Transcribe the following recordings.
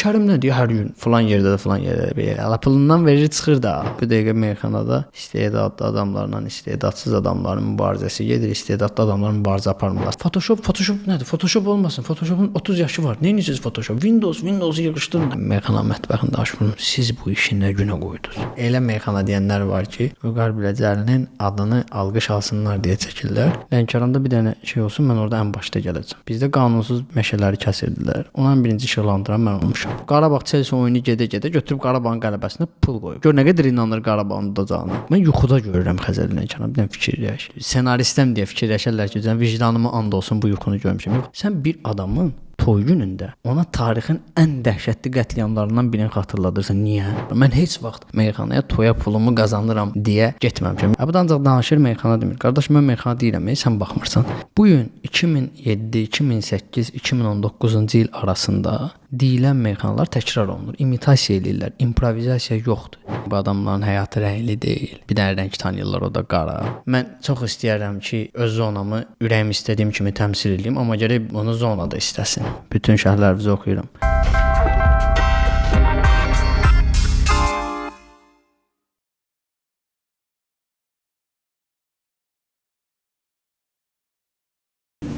Kərim nə deyir hər gün filan yerdə də filan yerdə də belə. Ala pulundan verir çıxır da. Bu dəqiqə meyxanada istedadlı adamlarla istedadsız adamların mübarizəsi gedir. İstedadlı adamlar mübarizə aparmırlar. Photoshop, Photoshop nədir? Photoshop olmasın. Photoshopun 30 yaşı var. Nə edirsiniz Photoshop? Windows-u yığışdırın. Meyxana mətbəxində aşpazım. Siz bu işi nə günə qoydunuz? Elə meyxana deyənlər var ki, Vüqar Biləcərinin adını alqış alsınlar deyə çəkirlər. Lənkəranda bir dənə şey olsun, mən orada ən başda gələcəm. Bizdə qanunsuz meşələri kəsirdilər. Ona ən birinci işıqlandıran mən olmuşam. Qarabağ Chelsea oyunu gedə-gedə götürüb Qarabağın qələbəsinə pul qoyub. Gör nə qədər inanır Qarabağın udacağına. Mən yuxuda görürəm Xəzəli Lənkəran. Bir dənə fikirləş. Senaristəm deyə fikirləşərlər ki, sən vicdanıma and olsun bu yuxunu görmüşəm. Yox, sən bir adamın toy günündə ona tarixin ən dəhşətli qətliamlarından birini xatırladırsan. Niyə? Mən heç vaxt meyxanaya toya pulumu qazanıram deyə getməmişəm. Bu da ancaq danışır, meyxana demir. Qardaş, mən meyxana deyirəm, sən baxmırsan. Bu gün 2007, 2008, 2019-cu il arasında deyilən meyxanalar təkrar olunur. İmitasiya eləyirlər. İmprovizasiya yoxdur. Bu adamların həyatı rəngli deyil. Bir dənə rəng tanıyırlar, o da qara. Mən çox istəyərəm ki, öz zonamı ürəyim istədiyim kimi təmsil eləyim, amma gərək onu zonada istəsin. Bütün şərhlərinizi oxuyuram.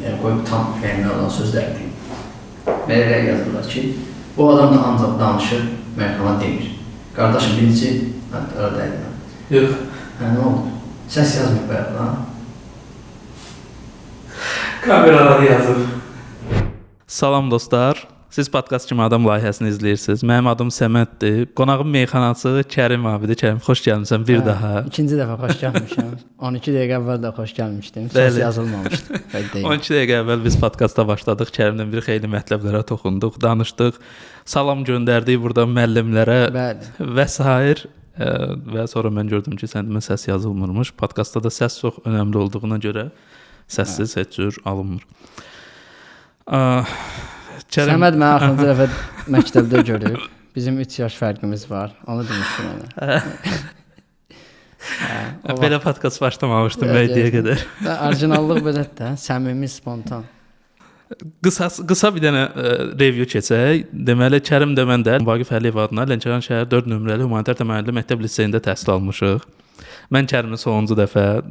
Yəni qoyub tam ürəyimdə olan sözlər deyim. Belə yazırlar ki, bu adam da ancaq danışır, meyxana demir. Qardaşım, birinci, ara dəydim. Yox. Hə, nə oldu? Səs yazmır bayaq lan. Kameralar yazır. Salam dostlar. Siz Podkast kimi adam layihəsini izləyirsiniz. Mənim adım Səməddir. Qonağım meyxanaçı Kərim abidir. Kərim, xoş gəlmisən bir daha. İkinci dəfə xoş gəlmişəm. 12 dəqiqə əvvəl də xoş gəlmişdim. Səs yazılmamışdı. 12 dəqiqə əvvəl biz podkasta başladıq. Kərimlə bir xeyli mətləblərə toxunduq, danışdıq. Salam göndərdik buradan müəllimlərə və sair. Və sonra mən gördüm ki, səndə səs yazılmırmış. Podkastda da səs çox önəmli olduğuna görə səssiz heç cür alınmır. Kərim... Səməd məni axırıncı dəfə məktəbdə görüb. Bizim 3 yaş fərqimiz var. Onu demişdim ona. Belə podkast başlamamışdım bəy deyə qədər. Orijinallıq belədir də, səmimi, spontan. Qısa bir dənə review keçək. Deməli, Kərim də mən də Vaqif Əliyev adına Lənkəran şəhər 4 nömrəli humanitar təmayüllü məktəb liseyində təhsil almışıq. Mən Kərimi sonuncu dəfə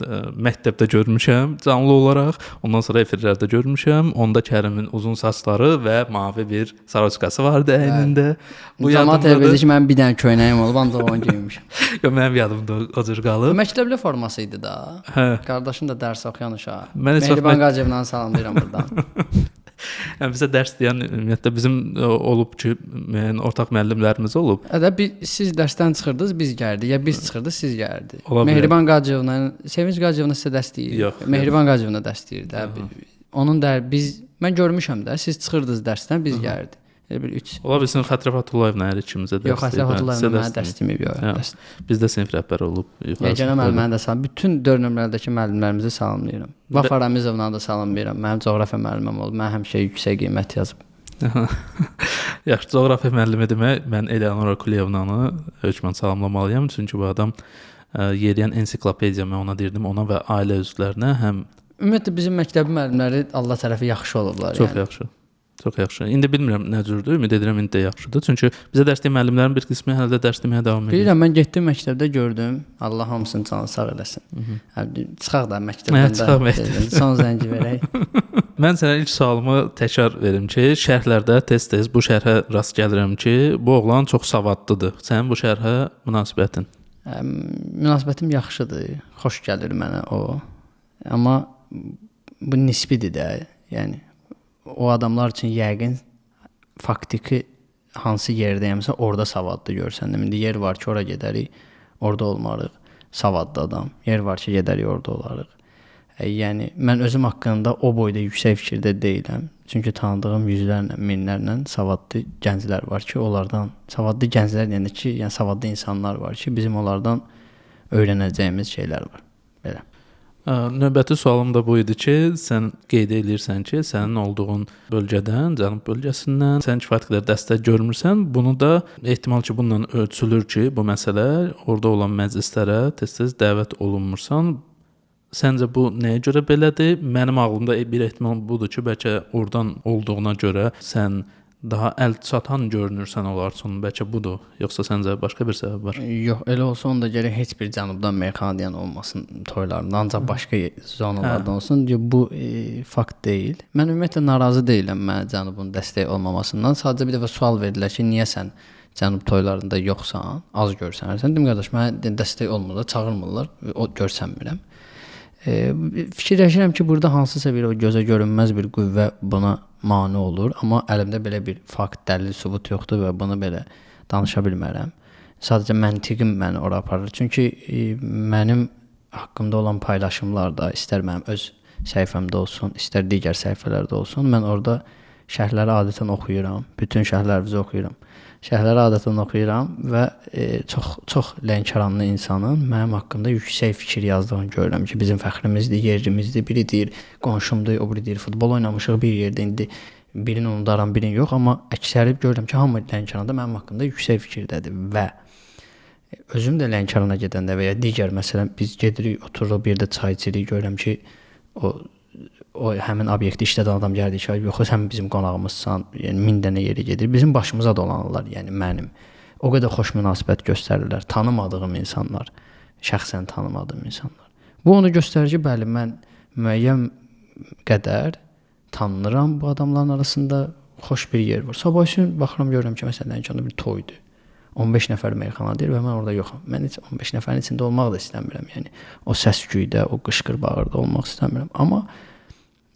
məktəbdə görmüşəm canlı olaraq. Ondan sonra efirlərdə görmüşəm. Onda Kərimin uzun saçları və mavi bir saroçkası vardı əynində. Bu camaat elə bildi ki, mənim bir dənə köynəyim olub, ancaq onu geyinmişəm. Yox, mənim yadımda o cür qalıb. Məktəbli forması idi da. Hə. Qardaşım da dərs oxuyan uşaq. Mehriban Qacıyevla salamlayıram buradan. Yəni bizə dərs deyən ümumiyyətlə bizim olub ki, müəyyən ortaq müəllimlərimiz olub. Ədə siz dərsdən çıxırdınız, biz gəldik. Ya biz çıxırdıq, siz gəldik. Mehriban Qacıyevla, Sevinc Qacıyevla sizə dərs deyir. Yox. Mehriban Qacıyevla dərs deyir də. Onun da biz mən görmüşəm də, siz çıxırdınız dərsdən, biz gəldik. Elə bir 3. Ola bilsin Xətrə Fətullahevlə hər ikimizə dərs. Yox, Xətrə Fətullahevlə mənə dərs deməyib, yox. Bizdə sinif rəhbəri olub. Yeganə müəlliməni də salam. Bütün 4 nömrədəki müəllimlərimizi salamlayıram. Vafa Ramizovna da salamlayıram. Mənim coğrafiya müəllimim olub. Mən həmişə yüksək qiymət yazıb. Yaxşı, coğrafiya müəllimi demək, mən Eleonora Kuliyevnanı hökmən salamlamalıyam. Çünki bu adam yeriyən ensiklopediya, mən ona deyirdim, ona və ailə üzvlərinə həm... Ümumiyyətlə, bizim məktəbin müəllimləri Allah tərəfi yaxşı olublar. Çox yaxşı. Çox yaxşı. İndi bilmirəm nə cürdür, ümid edirəm indi də yaxşıdır. Çünki bizə dərs deyən müəllimlərin bir qismi hələ də dərs deməyə davam edir. Bilirəm, mən getdim məktəbdə gördüm. Allah hamısının canı sağ eləsin. Çıxaq da məktəbdən də. Çıxaq məktəbdən. Son zəngi verək. Mən sənə ilk sualımı təkrar verim ki, şərhlərdə tez-tez bu şərhə rast gəlirəm ki, bu oğlan çox savadlıdır. Sənin bu şərhə münasibətin? Münasibətim yaxşıdır. Xoş gəlir mənə o. Amma bu nisbidir də. Yəni o adamlar üçün yəqin faktiki hansı yerdəyəmsə orada savadlı görsən. İndi yer var ki, ora gedərik, orada olmarıq. Savadlı adam. Yer var ki, gedərik, orada olarıq. Yəni mən özüm haqqında o boyda yüksək fikirdə deyiləm. Çünki tanıdığım yüzlərlə, minlərlə savadlı gənclər var ki, onlardan savadlı gənclər deyəndə ki, yəni savadlı insanlar var ki, bizim onlardan öyrənəcəyimiz şeylər var. Belə. Növbəti sualım da bu idi ki, sən qeyd eləyirsən ki, sənin olduğun bölgədən, cənub bölgəsindən sən kifayət qədər dəstək görmürsən. Bunu da ehtimal ki, bununla ölçülür ki, bu məsələ orada olan məclislərə tez-tez dəvət olunmursan. Səncə bu nəyə görə belədir? Mənim ağlımda bir ehtimal budur ki, bəlkə oradan olduğuna görə sən daha əl çatan görünürsən onlar üçün. Bəlkə budur. Yoxsa səncə başqa bir səbəb var? Yox, elə olsa onda gərək heç bir cənubdan meyxana deyən olmasın toylarında, ancaq başqa zonalardan olsun. Bu fakt deyil. Mən ümumiyyətlə narazı deyiləm mənə cənubun dəstək olmamasından. Sadəcə bir dəfə sual verdilər ki, niyə sən cənub toylarında yoxsan, az görsənirsən. Dedim qardaş, mənə dəstək olmurlar, çağırmırlar, o görsənmirəm. Fikirləşirəm ki, burada hansısa bir o gözə görünməz bir qüvvə buna mane olur, amma əlimdə belə bir fakt, dəlil, sübut yoxdur və bunu belə danışa bilmərəm. Sadəcə məntiqim məni ora aparır. Çünki mənim haqqımda olan paylaşımlar da istər mənim öz səhifəmdə olsun, istər digər səhifələrdə olsun, mən orada şərhləri adətən oxuyuram, bütün şərhlərinizi oxuyuram. Şərhləri adətən oxuyuram və çox Lənkəranlı insanın mənim haqqımda yüksək fikir yazdığını görürəm ki, bizim fəxrimizdir, yerimizdir. Biri deyir qonşumdur, o biri deyir futbol oynamışıq bir yerdə, indi birini unudaram, birini yox, amma əksəri görürəm ki, hamı Lənkəranda mənim haqqımda yüksək fikirdədir və özüm də Lənkərana gedəndə və ya digər, məsələn, biz gedirik, otururuq, bir yerdə çay içirik, görürəm ki, o həmin obyekti işlədən adam gəldi ki, yox, sən bizim qonağımızsan, yəni 1000 dənə yerə gedir. Bizim başımıza dolanırlar, yəni mənim. O qədər xoş münasibət göstərirlər, tanımadığım insanlar, şəxsən tanımadığım insanlar. Bu onu göstərir ki, bəli, mən müəyyən qədər tanınıram bu adamların arasında, xoş bir yer var. Sabah üçün baxıram, görürəm ki, məsələn, Lənkəranda bir toydur. 15 nəfər meyxana deyir və mən orada yoxam. Mən heç 15 nəfərin içində olmaq da istəmirəm. Yəni o səs-küydə, o qışqır-bağırda olmaq istəmirəm. Amma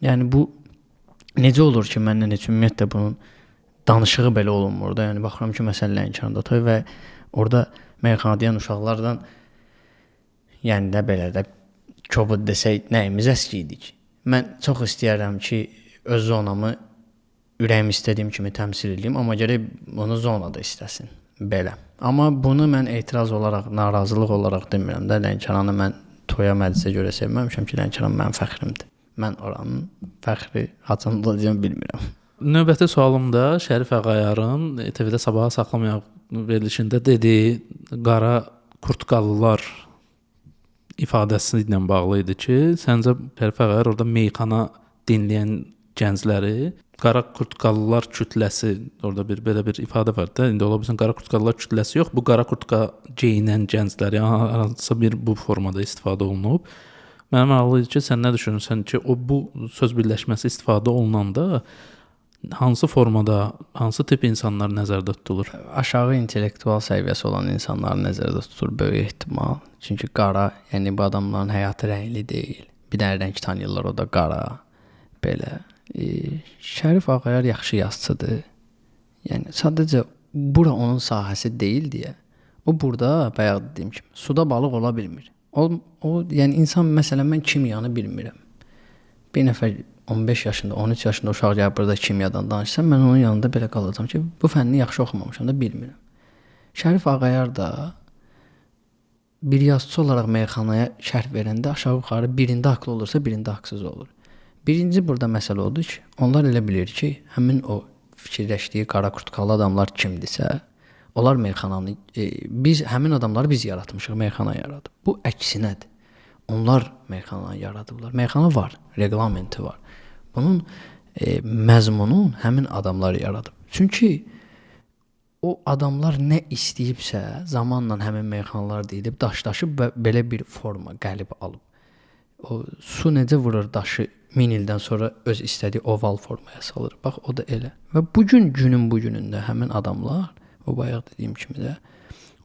yəni bu necə olur ki, məndən heç ümumiyyətlə bunun danışığı belə olunmur da. Yəni baxıram ki, məsələn Lənkəranda toy və orada meyxana deyən uşaqlardan, yəni də belə də kobud desək nəyimiz əski idik. Mən çox istəyərəm ki, öz zonamı ürəyim istədiyim kimi təmsil edeyim, amma gərək bunu zonada istəsin. Belə. Amma bunu mən etiraz olaraq, narazılıq olaraq demirəm də. Lənkəranı mən toya, məclisə görə sevməmişəm ki, Lənkəran mənim fəxrimdir. Mən oranın fəxri haçan olacağım bilmirəm. Növbəti sualım da Şərif Ağayarın TV-də Sabaha Saxlamayaq verilişində dediyi qara kurtqalılar ifadəsi ilə bağlı idi ki, səncə Şərif Ağayar orada meyxana dinləyən gəncləri qara kurtqalılar kütləsi, orada bir belə bir ifadə var da, indi ola bilsin qara kurtqalılar kütləsi yox, bu qara kurtqa geyinən gənclər, yəni hansısa bir bu formada istifadə olunub. Mənə maraqlı idi ki, sən nə düşünürsən ki, o bu söz birləşməsi istifadə olunanda hansı formada, hansı tip insanlar nəzərdə tutulur? Aşağı intellektual səviyyəsi olan insanları nəzərdə tutulur böyük ehtimal. Çünki qara, yəni bu adamların həyatı rəngli deyil. Bir dənə rəng tanıyırlar, o da qara. Belə. Şərif Ağayar yaxşı yazıçıdır. Yəni sadəcə bura onun sahəsi deyil deyə. O burada bayaq dediyim kimi suda balıq ola bilmir. O yəni insan, məsələn mən kimyanı bilmirəm. Bir nəfər 15 yaşında, 13 yaşında uşaq gəlib burada kimyadan danışsa, mən onun yanında belə qalacağam ki, bu fənni yaxşı oxumamışam da bilmirəm. Şərif Ağayar da bir yazıçı olaraq meyxanaya şərh verəndə aşağı-yuxarı birində haqlı olursa, birində haqsız olur. Birinci burada məsələ odur ki, onlar elə bilir ki, həmin o fikirləşdiyi qara kurtkalı adamlar kimdirsə, onlar meyxananı, biz həmin adamları biz yaratmışıq, meyxana yaradıb. Bu əksinədir. Onlar meyxananı yaradıblar. Meyxana var, reqlamenti var. Bunun məzmununu həmin adamlar yaradıb. Çünki o adamlar nə istəyibsə, zamanla həmin meyxanalar deyilib, daşlaşıb və belə bir forma, qəlib alıb. O su necə vurur daşı 1000 ildən sonra öz istədiyi oval formaya salır. Bax, o da elə. Və bugün, günün bugünündə həmin adamlar, o bayaq dediyim kimi də,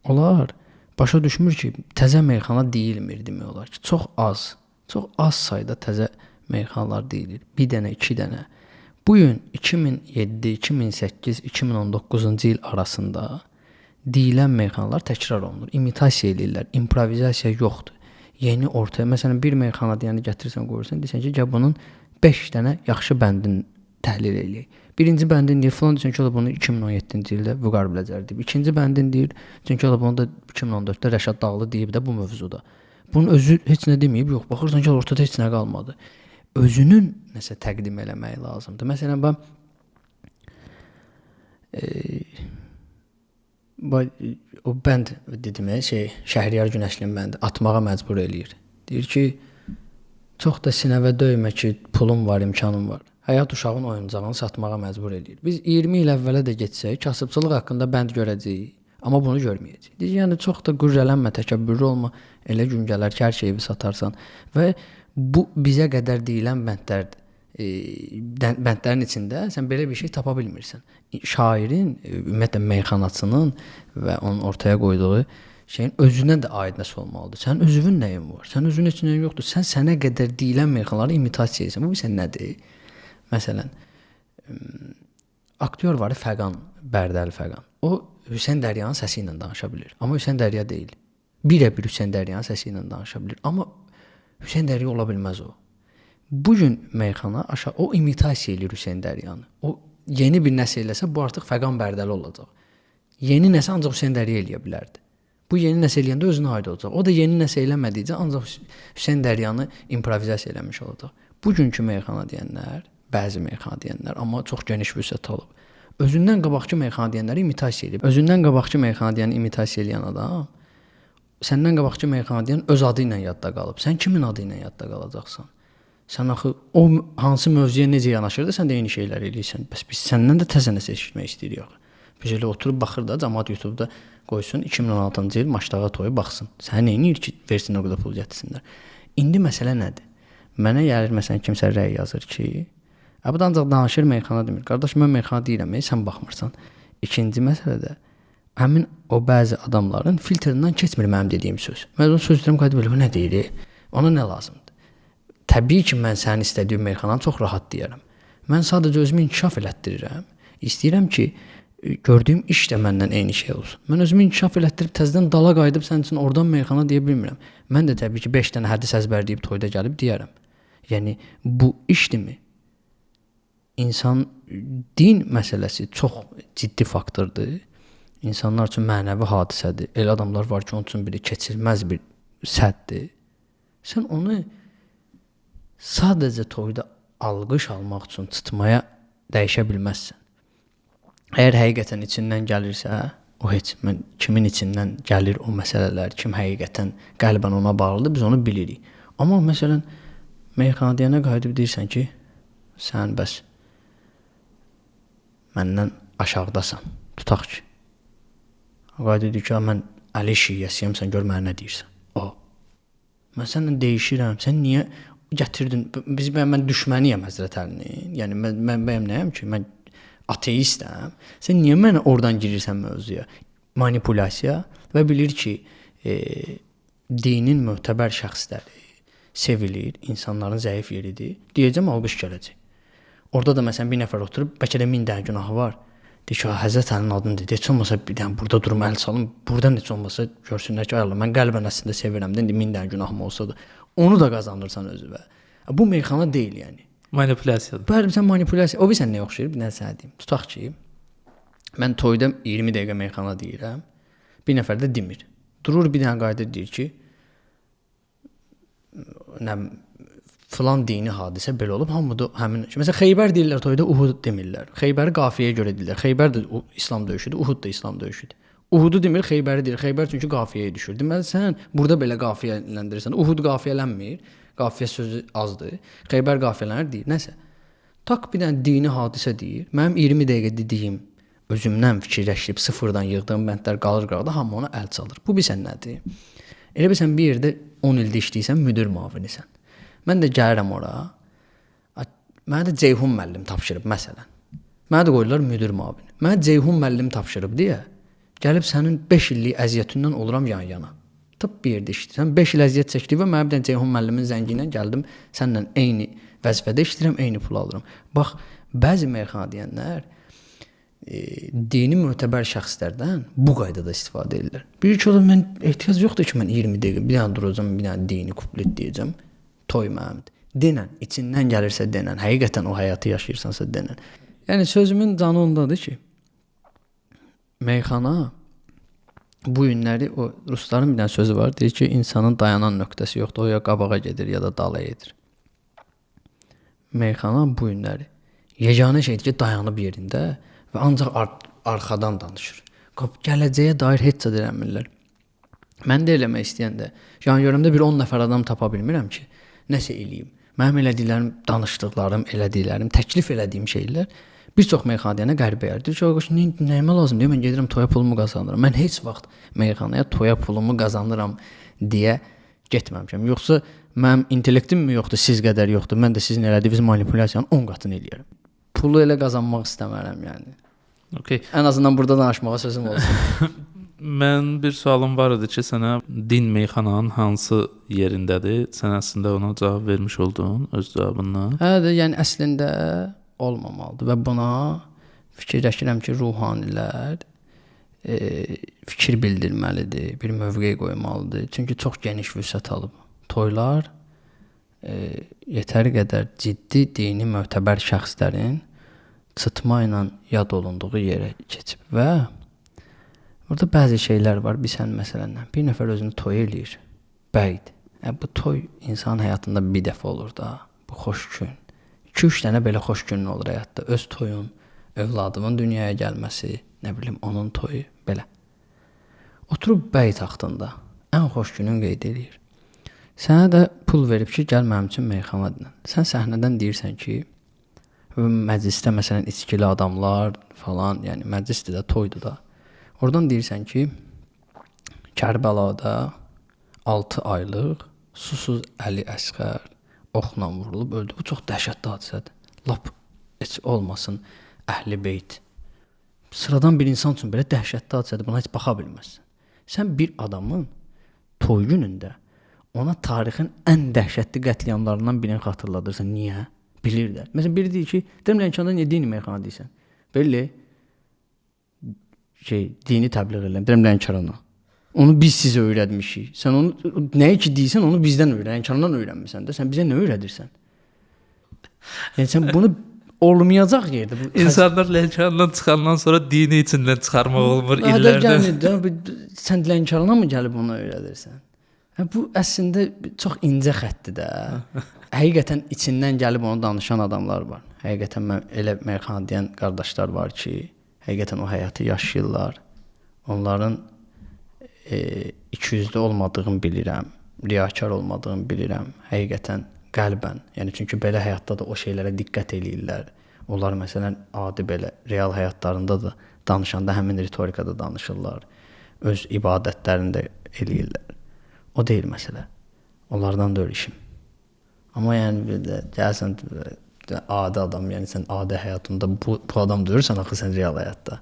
onlar başa düşmür ki, təzə meyxana deyilmir demək olar ki, çox az sayda təzə meyxanalar deyilir. Bir dənə, iki dənə. Bu gün 2007, 2008, 2019-cu il arasında deyilən meyxanalar təkrar olunur. İmitasiya eləyirlər, improvizasiya yoxdur. Yeni ortaya, məsələn, bir meyxana deyəni gətirsən, qoyursan, deyirsən ki, gəl bunun 5 dənə yaxşı bəndini təhlil eləyək. Birinci bəndini deyir, filan, çünki o da bunu 2017-ci ildə Vüqar Biləcər deyib. İkinci bəndini deyir, çünki o da bunu da 2014-də Rəşad Dağlı deyib də bu mövzuda. Bunun özü heç nə deməyib, yox, baxırsan ki, ortada heç nə qalmadı. Özünün nəsə təqdim eləmək lazımdır. Məsələn, ben o bənd dedim, Şəhriyar Günəşlinin bəndi atmağa məcbur eləyir. Deyir ki, çox da sinəvə döymə ki, pulum var, imkanım var. Həyat uşağın oyuncağını satmağa məcbur eləyir. Biz 20 il əvvələ də getsək, kasıbçılıq haqqında bənd görəcəyik, amma bunu görməyəcəyik. Deyir, yəni çox da qürrələnmə, təkəbbürlü olma, elə gün gələr ki, hər şeyi satarsan. Və bu bizə qədər deyilən bəndlərdir. Bəndlərin içində sən belə bir şey tapa bilmirsən. Şairin, ümumiyyətlə meyxanaçının və onun ortaya qoyduğu şeyin özünə də aid nəsə olmalıdır. Sənin özünün nəyin var? Sənin özünün heç nəyin yoxdur. Sən sənə qədər deyilən meyxanaları imitasiya edirsən. Bu bilirsən nədir? Məsələn, aktyor var, Fəqan, Bərdəli Fəqan. O Hüseyn Dəryanın səsi ilə danışa bilir. Amma Hüseyn Dərya deyil. Birə-bir Hüseyn Dəryanın səsi ilə danışa bilir. Amma Hüseyn Dərya ola bilməz o. Bu gün meyxana aşağı o imitasiya eləyir Hüseyn Dəryanı. O yeni bir nəsə eləsə bu artıq Fəqan Bərdəli olacaq. Yeni nəsə ancaq Hüseyn Dərya eləyə bilərdi. Bu yeni nəsə eləyəndə özünə aid olacaq. O da yeni nəsə eləmədikcə ancaq Hüseyn Dəryanı improvizasiya eləmiş olacaq. Bugünkü meyxana deyənlər, bəzi meyxana deyənlər, amma çox geniş vüsət alıb. Özündən qabaqçı meyxana deyənləri imitasiya eləyib. Özündən qabaqçı meyxana deyəni imitasiya eləyən adam səndən qabaqçı meyxana deyən öz adı ilə yadda qalıb. Sən kimin adı ilə yadda qalacaqsan? Sən axı o hansı mövzuya necə yanaşırdı, sən də eyni şeyləri eləyirsən. Bəs biz səndən də təzə nəsə eşitmək istəyirik axı. Biz elə oturub baxır da, camaat YouTube-da qoysun 2016-cı il Maştağa toyu baxsın. Sənə nə eləyir ki, versin o qədər pul gətirsinlər. İndi məsələ nədir? Mənə gəlir məsələn kimsə rəy yazır ki, bu da ancaq danışır, meyxana demir. Qardaş, mən meyxana deyirəm, sən baxmırsan. İkinci məsələ də həmin o bəzi adamların filtrindən keçmir mənim dediyim söz. Mən onu söz deyirəm, qayıdıb belə, bu nə deyir? Ona nə lazımdır? Təbii ki, mən sənin istədiyin meyxananı çox rahat deyərəm. Mən sadəcə özümü inkişaf elətdirirəm. İstəyirəm ki, gördüyüm iş də məndən eyni şey olsun. Mən özümü inkişaf elətdirib təzədən dala qayıdıb sənin üçün oradan meyxana deyə bilmirəm. Mən də təbii ki, 5 dənə hədis əzbərləyib toyda gəlib deyərəm. Yəni bu işdirmi? İnsan din məsələsi çox ciddi faktordur. İnsanlar üçün mənəvi hadisədir. Elə adamlar var ki, onun üçün biri keçilməz bir səddir. Sən onu sadəcə toyda alqış almaq üçün tutmaya dəyişə bilməzsən. Əgər həqiqətən içindən gəlirsə, o heç mən kimin içindən gəlir o məsələlər, kim həqiqətən qəlbən ona bağlıdır, biz onu bilirik. Amma məsələn meyxana deyənə qayıdıb deyirsən ki, sən bəs məndən aşağıdasan, tutaq ki. Qayıdıb deyir ki, mən Əli şiyyəsiyəm, sən gör mənə nə deyirsən. O. Mən səninlə deyişirəm. Sən niyə gətirdin? Biz mən düşməniyəm Həzrət Əlinin. Yəni mən bəyəm nəyəm ki, mən ateistəm. Sən niyə mənə oradan girirsən mövzuya? Manipulyasiya və bilir ki, dinin mötəbər şəxsləri sevilir, insanların zəif yeridir. Deyəcəm alqış gələcək. Orada da məsələn bir nəfər oturub, bəlkə də 1000 dənə günahı var. Deyir ki, Həzrət Əlinin adını dedi. Heç olmasa bir dənə burada durum, əl salım. Buradan heç olmasa görsünlər ki, ay Allah, mən qəlbən əslində sevirəm də, indi 1000 dənə günahım olsa da. Onu da qazandırsan özünə. Bu meyxana deyil yəni. Manipulyasiyadır. Bəli, sən manipulyasiya. O bilirsən nəyə oxşayır? Bir dənə sənə deyim. Tutaq ki, mən toyda 20 dəqiqə meyxana deyirəm. Bir nəfər də demir. Durur bir dənə qayıdır deyir ki, nə filan dini hadisə belə olub, hamı da həmin. Məsələn, Xeybər deyirlər toyda, Uhud demirlər. Xeybəri qafiyəyə görə deyirlər. Xeybər də İslam döyüşüdür, Uhud da İslam döyüşüdür. Uhudu demir, Xeybəri deyir. Xeybər çünki qafiyəyə düşür. Deməli sən burada belə qafiyələndirirsən. Uhud qafiyələnmir. Qafiyə sözü azdır. Xeybər qafiyələnir deyir. Nəsə. Tak bir dənə dini hadisə deyir. Mənim 20 dəqiqə dediyim, özümdən fikirləşib sıfırdan yığdığım bəndlər qalır qalır, hamı ona əl çalır. Bu bilirsən nədir? Elə bilirsən bir yerdə 10 ildir işləyirsən, müdir müavinisən. Mən də gəlirəm ora. Mənə də Ceyhun müəllim tapşırıb məsələn. Mənə də qoyurlar müdir müavini. Mənə Ceyhun müəllim tapşırıb deyə gəlib sənin 5 illik əziyyətindən oluram yan-yana. Tıp bir yerdə işləyirsən. 5 il əziyyət çəkdik və mənə bir dənə Ceyhun müəllimin zəngi ilə gəldim, səninlə eyni vəzifədə işləyirəm, eyni pul alıram. Bax, bəzi meyxana deyənlər dini mötəbər şəxslərdən bu qaydada istifadə edirlər. Bir ki, ola mən ehtiyac yoxdur ki, mən 20 dəqiqə bir dənə duracam, bir dənə dini kuplet deyəcəm. Toy mənimdir. Denən, içindən gəlirsə denən, həqiqətən o həyatı yaşayırsansa denən. Yəni sözümün canı ondadır ki, meyxana bu günləri o rusların bir dənə sözü var, deyir ki, insanın dayanan nöqtəsi yoxdur, o ya qabağa gedir ya da dala gedir. Meyxana bu günləri yeganə şeydir ki, dayanıb yerində və ancaq arxadan danışır. Gələcəyə dair heç cür eləmirlər. Mən də eləmək istəyəndə, yan görəmdə bir 10 nəfər adam tapa bilmirəm ki, nəsə eləyim. Mənim elədiklərim, danışdıqlarım, elədiklərim, təklif elədiyim şeylər bir çox meyxana deyənə qəribə gəlir. Deyir ki, qardaş, nəyimə lazım deyir, mən gedirəm toya pulumu qazanıram. Mən heç vaxt meyxanaya toya pulumu qazanıram deyə getməmişəm. Yoxsa mənim intellektim mi yoxdur, siz qədər yoxdur. Mən də sizin elədiyiniz manipulyasiyanın 10 qatını eləyirəm. Pulu elə qazanmaq istəmərəm yəni. Okay. Ən azından burada danışmağa sözüm olsun. Mən bir sualım var idi ki, sənə din meyxananın hansı yerindədir? Sən əslində ona cavab vermiş oldun öz cavabından. Hə də, yəni əslində olmamalıdır və buna fikirləşirəm ki, ruhanilər fikir bildirməlidir, bir mövqe qoymalıdır. Çünki çox geniş vüsət alıb. Toylar yetəri qədər ciddi dini mötəbər şəxslərin çıtma ilə yad olunduğu yerə keçib və orada bəzi şeylər var. Bir sən məsələn, bir nəfər özünü toy eləyir. Bəyd. Bu toy insan həyatında bir dəfə olur da. Bu xoş gün. 2-3 dənə belə xoş günün olur həyatda. Öz toyun, övladımın dünyaya gəlməsi, nə bilim onun toyu, belə. Oturub bəy taxtında ən xoş günün qeyd eləyir. Sənə də pul verib ki, gəl mənim üçün meyxana dinlə. Sən səhnədən deyirsən ki, məclisdə məsələn içkili adamlar falan, yəni məclisdir də, toydur da. Oradan deyirsən ki, Kərbəlada 6 aylıq susuz Əli Əsqər oxla vurulub öldü. Bu çox dəhşətli hadisədir. Lap heç olmasın Əhl-i Beyt. Sıradan bir insan üçün belə dəhşətli hadisədir. Buna heç baxa bilməzsən. Sən bir adamın toy günündə ona tarixin ən dəhşətli qətliamlarından birini xatırladırsan. Niyə? Bilir də. Məsələn, biri deyir ki, deyirəm Lənkəranda niyə dini meyxana deyirsən? Belli. Dini təbliğ edirəm. Deyirəm Lənkərana. Onu biz sizə öyrətmişik. Sən onu nəyi ki deyirsən, onu bizdən öyrən. Lənkərandan öyrənmisən də. Sən bizə nə öyrədirsən? Yəni sən bunu olmayacaq yerdə. Bu, İnsanlar Lənkərandan çıxandan sonra dini içindən çıxarmaq olmur illərdən. Sən Lənkərana mı gəlib onu öyrədirsən? Hə, bu əslində çox incə xətdir də. Həqiqətən içindən gəlib onu danışan adamlar var. Həqiqətən mən elə meyxana deyən qardaşlar var ki, həqiqətən o həyatı yaşayırlar. Onların ikiyüzlü olmadığını bilirəm, riyakar olmadığını bilirəm. Həqiqətən qəlbən. Yəni çünki belə həyatda da o şeylərə diqqət eləyirlər. Onlar məsələn adi belə real həyatlarında da danışanda həmin ritorikada danışırlar. Öz ibadətlərini də eləyirlər. O deyil məsələ. Onlardan da işim. Amma yəni bir də gəlsən adi adam, yəni sən adi həyatında bu adam deyirsən axı sən real həyatda.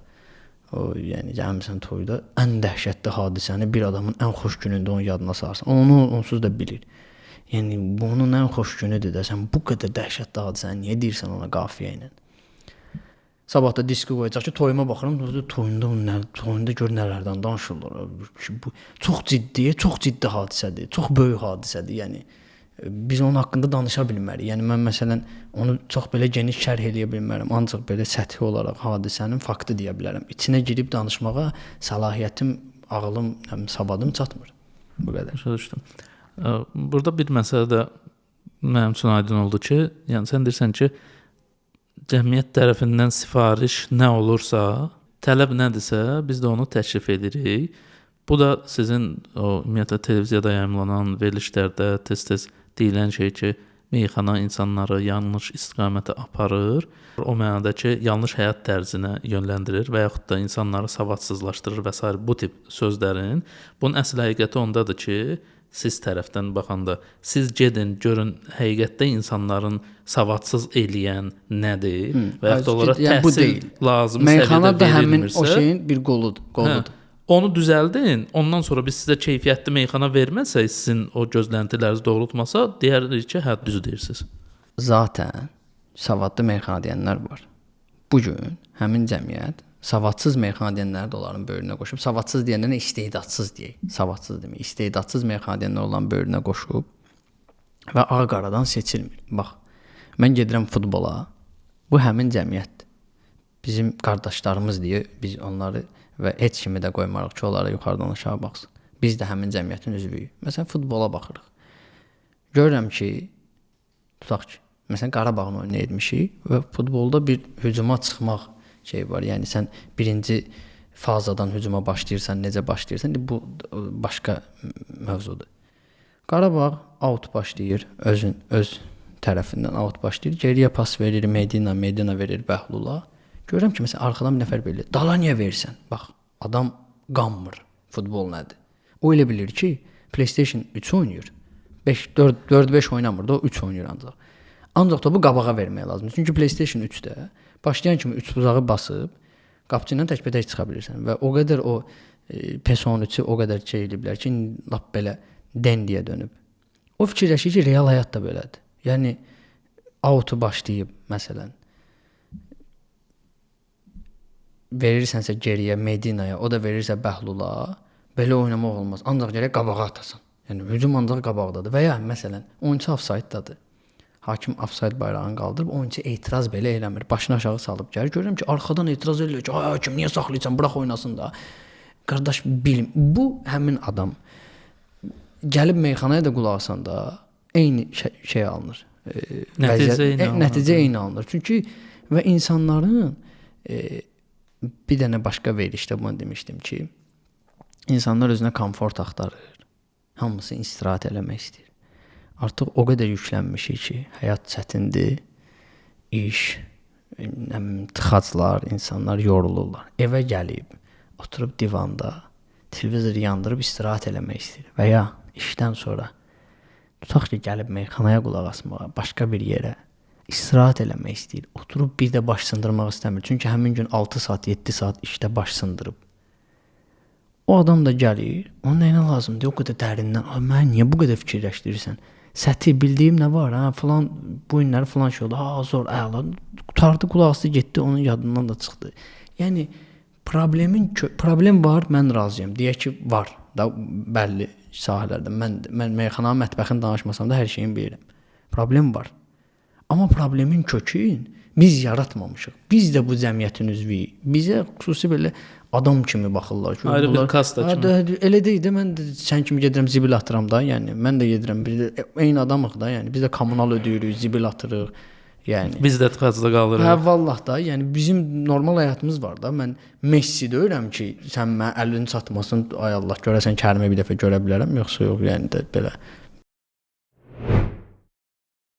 O yəni gəlmirsən toyda ən dəhşətli hadisəni bir adamın ən xoş günündə onun yadına salarsan. Onu onsuz da bilir. Yəni bunun ən xoş günüdür də sən bu qədər dəhşətli hadisəni niyə deyirsən ona qafiyə ilə? Sabah da diski qoyacaq ki, toyuma baxıram, toyunda toyunda gör nələrdən danışırlar. Bu çox ciddi, çox ciddi hadisədir, çox böyük hadisədir. Yəni biz onun haqqında danışa bilmərik. Yəni mən məsələn onu çox belə geniş şərh eləyə bilmərəm. Ancaq belə səthi olaraq hadisənin faktı deyə bilərəm. İçinə girib danışmağa səlahiyyətim, ağlım, savadım çatmır. Bu qədər. Başa düşdüm. Burada bir məsələ də mənim üçün aydın oldu ki, yəni sən deyirsən ki, cəmiyyət tərəfindən sifariş nə olursa, tələb nədirsə, biz də onu təklif edirik. Bu da sizin o ümumiyyətlə televiziyada yayımlanan verilişlərdə tez-tez deyilən şey ki, meyxana insanları yanlış istiqamətə aparır. O mənada ki, yanlış həyat tərzinə yönləndirir və yaxud da insanları savadsızlaşdırır və sair bu tip sözlərin. Bunun əsl həqiqəti ondadır ki, siz tərəfdən baxanda siz gedin, görün həqiqətdə insanların savadsız eləyən nədir və yaxud da onlara yəni, təhsil lazım səviyyədə verilmirsə. Meyxana da həmin o şeyin bir qoludur. Hə, onu düzəldin, ondan sonra biz sizə keyfiyyətli meyxana verməsək, sizin o gözləntiləriniz doğrultmasa, deyərik ki, hə, düz deyirsiniz. Zaten savadlı meyxana deyənlər var. Bugün həmin cəmiyyət savadsız meyxana deyənləri də onların böyrünə qoşub, savadsız deyənlərə istedadsız deyək. Savadsız demək, istedadsız meyxana deyənlər onların böyrünə qoşub və ağ-qaradan seçilmir. Bax, mən gedirəm futbola, bu həmin cəmiyyətdir. Bizim qardaşlarımız deyə biz onları və heç kimi də qoymarıq ki, onlara yuxarıdan aşağı baxsın. Biz də həmin cəmiyyətin üzvüyük. Məsələn, futbola baxırıq. Görürəm ki, tutaq ki, məsələn, Qarabağın oyunu etmişik və futbolda bir hücuma çıxmaq şey var. Yəni sən birinci fazadan hücuma başlayırsan, necə başlayırsan, bu başqa mövzudur. Qarabağ out başlayır öz tərəfindən out başlayır. Geriyə pas verir Medina, Medina verir Bəhlula. Görürəm ki, məsələn, arxadan bir nəfər belə, dala niyə verirsən? Bax, adam qanmır. Futbol nədir? O elə bilir ki, PlayStation 3 oynayır. 5 4 4 5 oynamır da, o 3 oynayır ancaq. Ancaq topu qabağa vermək lazımdır. Çünki PlayStation 3-də başlayan kimi 3 buzağı basıb qapıçı ilə təkbətək çıxa bilirsən və o qədər o PES 13-ü o qədər şey eləyiblər ki, lap belə dendiyə dönüb. O fikirləşir ki, real həyat da belədir. Yəni auto başlayıb məsələn verirsənsə geriyə Medinaya, o da verirsə Bəhlula, belə oynamaq olmaz. Ancaq gərək qabağa atasan. Yəni hücum ancaq qabaqdadır və ya məsələn oyunçu ofsaytdadır. Hakim ofsayt bayrağını qaldırıb, oyunçu etiraz belə eləmir. Başını aşağı salıb gəlir. Görürəm ki, arxadan etiraz eləyir ki, ay hakim niyə saxlayırsan, burax oynasın da. Qardaş, bilim, bu həmin adam gəlib meyxanaya da qulaq asanda eyni şey alınır. Nəticə eyni alınır. Çünki və insanların bir dənə başqa verilişdə bunu demişdim ki, insanlar özünə komfort axtarır. Hamısı istirahət eləmək istəyir. Artıq o qədər yüklənmişik ki, həyat çətindir, iş, tıxaclar, insanlar yorulurlar. Evə gəlib, oturub divanda, televizor yandırıb istirahət eləmək istəyir. Və ya işdən sonra, tutaq ki, gəlib meyxanaya qulaq asmağa, başqa bir yerə istirahət eləmək istəyir. Oturub bir də baş sındırmaq istəmir. Çünki həmin gün 6 saat, 7 saat işdə baş sındırıb. O adam da gəlir, onun nəyinə lazımdır? O qədər dərindən, ay mən niyə bu qədər fikirləşdirirsən? Səthi bildiyim nə var, hə, filan bu günləri filan şey oldu. Ha, zor, əla. Qurtardı, qulaq asdı, getdi, onun yadından da çıxdı. Yəni problem var, mən razıyam. Deyək ki, var da bəlli sahələrdə. Mən meyxana, mətbəxin danışmasam da hər şeyin bilirəm. Problem var. Amma problemin kökün biz yaratmamışıq. Biz də bu cəmiyyətin üzvüyük. Bizə xüsusi belə adam kimi baxırlar ki, ayrı bir kasta kimi. Elə deyil də, mən də sən kimi gedirəm zibil atıram da, yəni mən də gedirəm, bir də eyni adamıq da, yəni biz də kommunal ödəyirik, zibil atırıq. Yəni biz də tıxacda qalırıq. Hə vallah da, yəni bizim normal həyatımız var da. Mən Messi deyirəm ki, sən mənə əlini çatmasın, ay Allah, görəsən Kərimi bir dəfə görə bilərəm, yoxsa yox, yəni də belə.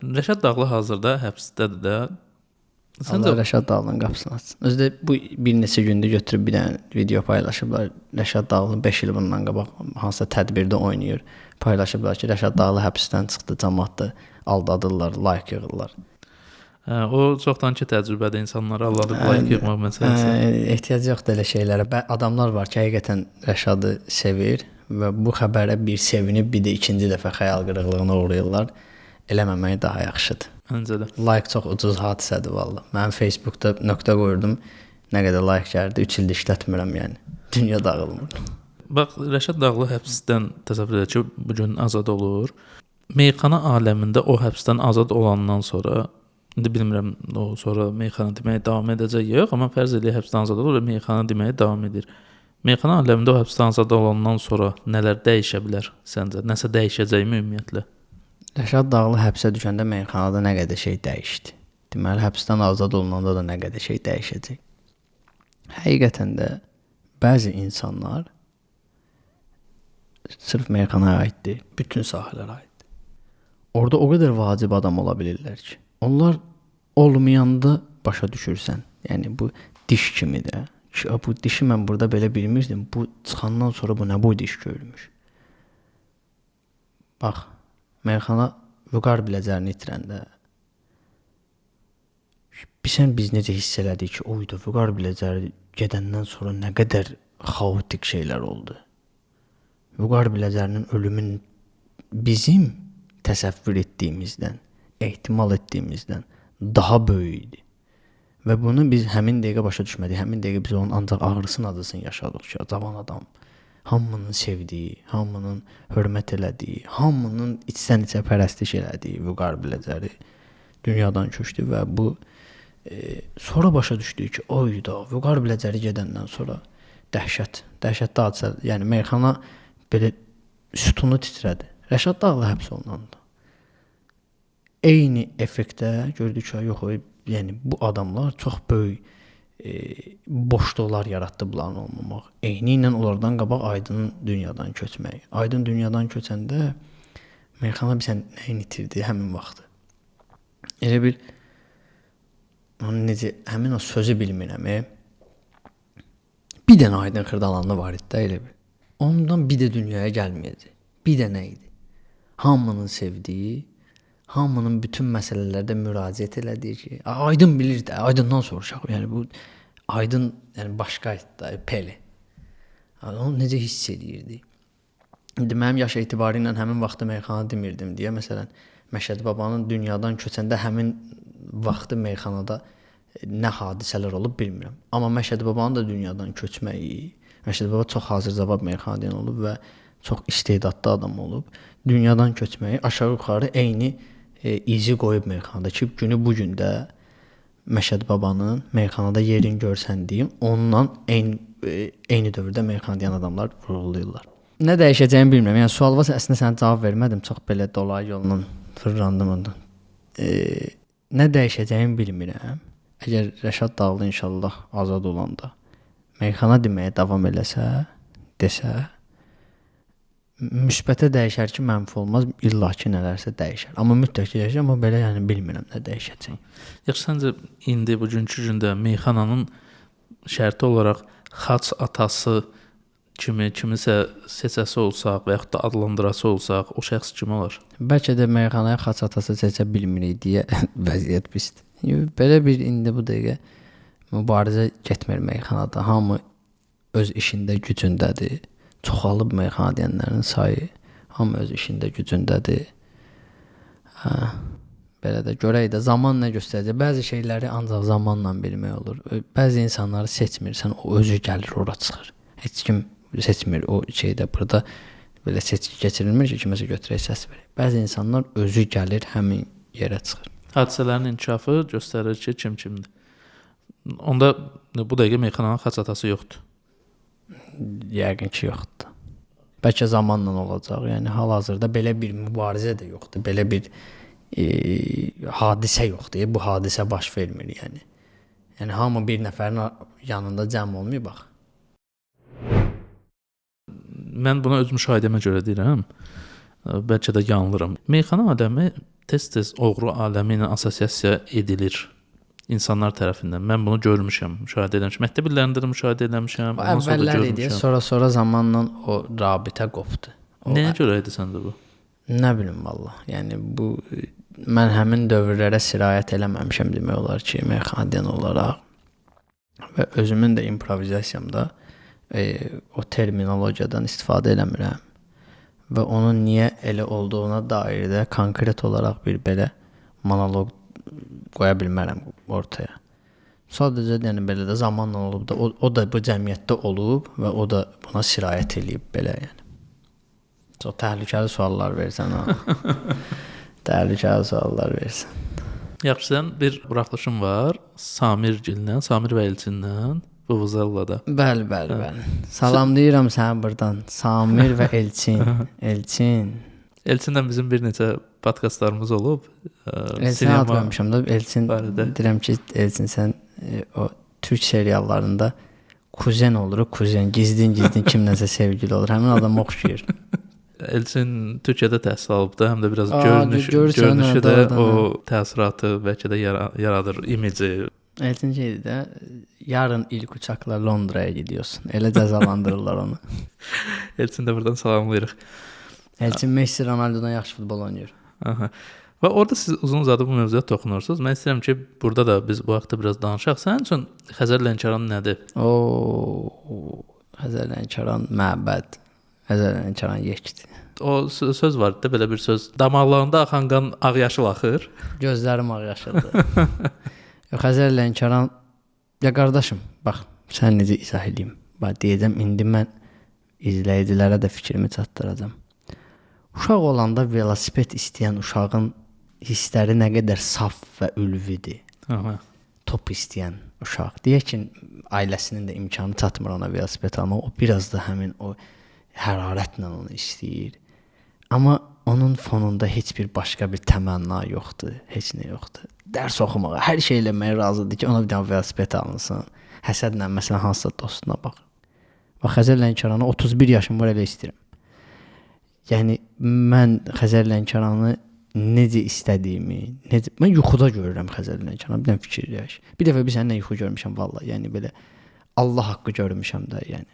Rəşad Dağlı hazırda həbsdədir də. Səncə Allah Rəşad Dağlının qapısını açsın. Özü də bu bir neçə gündür götürüb bir dənə video paylaşıblar. Rəşad Dağlı 5 il bundan qabaq hansısa tədbirdə oynayır. Paylaşıblar ki, Rəşad Dağlı həbsdən çıxdı, camaat da aldadırlar, like yığırlar. Hə, o çoxdankı təcrübədir, insanları aldadıb like yığmaq məsələsi. Ehtiyac yoxdur elə şeylərə. Adamlar var ki, həqiqətən Rəşadı sevir və bu xəbərə bir sevinib, bir də ikinci dəfə xəyal qırıqlığına uğrayırlar. Eləməmək daha yaxşıdır. Məncə də. Like çox ucuz hadisədir vallah. Mən Facebookda nöqtə qoyurdum. Nə qədər like gəldi. 3 ildir işlətmirəm yəni. Dünya dağılmır. Bax, Rəşad Dağlı həbsdən təsəvvür edək ki, bu gün azad olur. Meyxana aləmində o həbsdən azad olandan sonra, indi bilmirəm o sonra meyxana deməyə davam edəcək yox, amma fərz eləyək həbsdən azad olur və meyxana deməyə davam edir. Meyxana aləmində o həbsdən azad olandan sonra nələr dəyişə bilər səncə? Nəsə dəyişəcəkmi ümumiyyətlə? Rəşad Dağlı həbsə düşəndə meyxanada nə qədər şey dəyişdi. Deməli, həbsdən azad olunanda da nə qədər şey dəyişəcək. Həqiqətən də bəzi insanlar sırf meyxanaya aid deyil, bütün sahələrə aiddir. Orada o qədər vacib adam ola bilirlər ki, onlar olmayanda başa düşürsən. Yəni, bu diş kimi də. Ki, bu dişi mən burada belə bilmirdim. Bu çıxandan sonra bu nə boy diş görülmüş. Bax, meyxana Vüqar Biləcərini itirəndə bilsən biz necə hiss elədik ki, oydu Vüqar Biləcəri gedəndən sonra nə qədər xaotik şeylər oldu. Vüqar Biləcərinin ölümün bizim təsəvvür etdiyimizdən, ehtimal etdiyimizdən daha böyük idi. Və bunu biz həmin dəqiqə başa düşmədik. Həmin dəqiqə biz onun ancaq ağrısını, acısını yaşadıq ki, cavan adam. Hamının sevdiyi, hamının hörmət elədiyi, hamının içdən-içə pərəstiş elədiyi Vüqar Biləcəri dünyadan köçdü və bu sonra başa düşdük ki, oyda Vüqar Biləcəri gedəndən sonra dəhşətli hadisə, yəni meyxana belə sütunu titrədi. Rəşad Dağlı həbs olunanda eyni effektdə gördük ki, yox, yəni bu adamlar çox böyük boşluqlar yaratdı bunların olmamaq. Eyni ilə onlardan qabaq Aydın dünyadan köçmək. Aydın dünyadan köçəndə meyxana bilsən nəyini itirdi həmin vaxtı. Elə bil onu necə, həmin o sözü bilmirəm. Bir dənə Aydın Xırdalanlı var idi də elə bil. Ondan bir də dünyaya gəlməyəcək. Bir dənə idi. Hamının sevdiyi, hamının bütün məsələlərdə müraciət elədiyi ki, Aydın bilir də, Aydından soruşaq. Yəni bu Aydın, yəni başqa idi da, Pele. Yəni, onu necə hiss eləyirdi? İndi mənim yaş etibarı ilə həmin vaxtı meyxana demirdim deyə, məsələn, Məşədi babanın dünyadan köçəndə həmin vaxtı meyxanada nə hadisələr olub bilmirəm. Amma Məşədi babanın da dünyadan köçməyi, Məşədi baba çox hazır cavab meyxana deyən olub və çox istedadlı adam olub. Dünyadan köçməyi aşağı-yuxarı eyni izi qoyub meyxanada ki, günü bu gün də Məşədi babanın meyxanada yerin görsəndiyim, onunla eyni dövrdə meyxana deyən adamlar vurğulayırlar. Nə dəyişəcəyimi bilmirəm. Yəni sual varsa əslində sənə cavab vermədim. Çox belə dolayı yolla fırlandım ondan. Nə dəyişəcəyimi bilmirəm. Əgər Rəşad Dağlı inşallah azad olanda meyxana deməyə davam eləsə, desə, müsbətə dəyişər ki, mənfi olmaz, illa ki nələrsə dəyişər. Amma mütləq dəyişər, amma belə yəni bilmirəm nə dəyişəcək. Yaxşı, səncə indi bugünkü gündə meyxananın şərti olaraq xaç atası kimi kimisə seçəsi olsaq və yaxud da adlandırası olsaq, o şəxs kim olar? Bəlkə də meyxanaya xaç atası seçə bilmirik deyə vəziyyət pisdir. Belə bir indi bu dəqiqə mübarizə getmir meyxanada. Hamı öz işində, gücündədir. Çoxalıb meyxana deyənlərin sayı. Hamı öz işində, gücündədir. Hə, belə də görək də zaman nə göstərəcək. Bəzi şeyləri ancaq zamanla bilmək olur. Bəzi insanları seçmirsən, o özü gəlir, ora çıxır. Heç kim seçmir o şeydə burada belə seçki keçirilmir ki, kiməsə götürək səs verək. Bəzi insanlar özü gəlir, həmin yerə çıxır. Hadisələrin inkişafı göstərir ki, kim kimdir. Onda bu dəqiqə meyxananın xaç atası yoxdur. Yəqin ki, yoxdur. Bəlkə zamanla olacaq. Yəni hal-hazırda belə bir mübarizə də yoxdur. Belə bir hadisə yoxdur. Bu hadisə baş vermir yəni. Yəni hamı bir nəfərin yanında cəm olmayıb bax. Mən bunu öz müşahidəmə görə deyirəm. Bəlkə də yanılıram. Meyxana aləmi tez-tez oğru aləmi ilə assosiasiya edilir insanlar tərəfindən. Mən bunu görmüşəm, müşahidə eləmişəm. Məktəb illərində də müşahidə eləmişəm. O əvvəllər idi, sonra zamanla o rabitə qopdu. Nəyə görə idi səndə bu? Nə bilim vallah. Yəni bu mən həmin dövrlərə sirayət eləməmişəm demək olar ki, meyxana deyən olaraq və özümün də improvizasiyamda o terminologiyadan istifadə eləmirəm və onun niyə elə olduğuna dair də konkret olaraq bir belə monoloq qoya bilmərəm ortaya. Sadəcə yəni belə də zamanla olub da o da bu cəmiyyətdə olub və o da buna sirayət eləyib belə yəni. Çox təhlükəli suallar versən ha. Təhlükəli suallar versən. Yaxşı, sən bir buraxılışın var Samirgillə, Samir və Elçindən. Vuvuzella'da. Bəli, bəli, bəli. Salamlayıram səni buradan. Samir və Elçin. Elçin. Elçinlə bizim bir neçə podkastlarımız olub. Elçinə ad qoymuşam da. Elçin barədə. Deyirəm ki, Elçin sən o türk seriallarında kuzen olur, kuzen gizlin kimlənsə sevgili olur. Həmin adam oxşayır. Elçin Türkiyədə təhsil alıb da, həm də biraz görünüşü də o təəssüratı bəlkə də yaradır, imici. Elçin şeydi də, yarın ilk uçakla Londraya gidiyorsun. Elə cəzalandırırlar onu. Elçin də buradan salamlayırıq. Elçin Messi Ronaldo'dan yaxşı futbol oynayır. Aha. Və orada siz uzun uzadı bu mövzuya toxunursunuz. Mən istəyirəm ki, burada da biz bu haqda biraz danışaq. Sənin üçün Xəzər Lənkəran nədir? Xəzər Lənkəran məbəd. Xəzər Lənkəran yekdir. O söz var da, belə bir söz. Damarlarında axan qan ağ-yaşıl axır. Gözlərim ağ-yaşıldır. Xəzər Lənkəran, ya qardaşım, bax, sən necə izah eləyim? Bax, deyəcəm, indi mən izləyicilərə də fikrimi çatdıracam. Uşaq olanda velosiped istəyən uşağın hissləri nə qədər saf və ülvidir. Aha. Top istəyən uşaq. Deyək ki, ailəsinin də imkanı çatmır ona velosiped almaq. O biraz da həmin o hərarətlə onu istəyir. Amma onun fonunda heç bir başqa bir təmənna yoxdur, heç nə yoxdur. Dərs oxumağa, hər şey eləməyə razıdır ki, ona bir dənə velosiped alınsın. Həsədlə məsələn hansısa dostuna bax. Bax, Xəzər Lənkəranı 31 yaşım var, elə istəyirəm. Yəni mən Xəzər Lənkəranı necə istədiyimi, necə mən yuxuda görürəm Xəzər Lənkəranı, bir dənə fikirləş. Bir dəfə bir səninlə yuxu görmüşəm vallahi, yəni belə Allah haqqı görmüşəm də, yəni.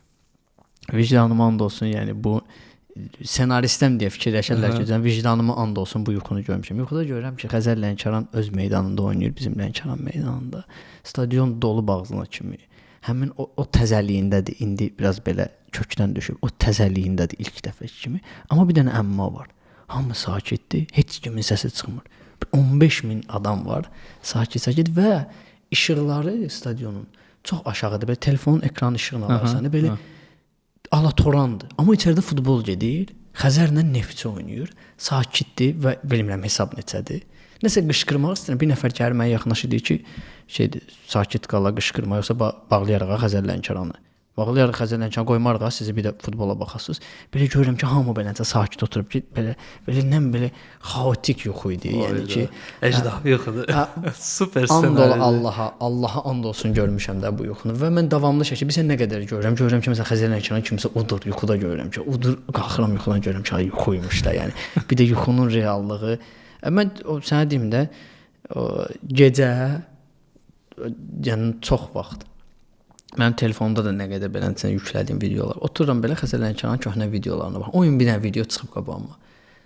Vicdanıma and olsun, yəni bu senaristəm deyə fikirləşərlər ki, vicdanıma and olsun bu yuxunu görmüşəm. Yuxuda görürəm ki, Xəzər Lənkəran öz meydanında oynayır, bizim Lənkəran meydanında. Stadion dolu ağzına kimi. Həmin o təzəliyindədir, indi biraz belə kökdən düşüb. O təzəliyindədir ilk dəfə kimi. Amma bir dənə əmma var. Hamı sakitdir, heç kimin səsi çıxmır. 15 min adam var, sakit-sakit və işıqları stadionun çox aşağıdır. Belə telefonun ekran işığını alarsan, belə alatorandır. Amma içəridə futbol gedir, Xəzərlə Neftçi oynayır, sakitdir və bilmirəm hesab neçədir. Nəsə qışqırmaq istəyirəm, bir nəfər gəlir mənə yaxınlaşır, deyir ki, şeydir, sakit qala, qışqırma, yoxsa bağlayarıq Xəzər Lənkəranı. Bağlayarıq Xəzər Lənkəranı, qoymarıq sizi bir də futbola baxasınız. Belə görürəm ki, hamı beləncə sakit oturub ki, belə nə belə xaotik yuxu idi. Yəni ki, əjdaha yuxudur. Super ssenari. And ol Allaha, Allaha and olsun görmüşəm də bu yuxunu və mən davamlı şəkildə bilirsən nə qədər görürəm, görürəm ki, məsələn Xəzər Lənkəran kimsə udur, yuxuda görürəm ki, udur, qalxıram yuxudan görürəm ki, ay yuxuymuş da, yəni. Bir də yuxunun reallığı. Mən o sənə deyim də, o gecə yəni çox vaxt mənim telefonumda da nə qədər beləncə yüklədiyim videolar. Otururam belə Xəzər Lənkəranın köhnə videolarına bax. O gün bir dənə video çıxıb qabağıma.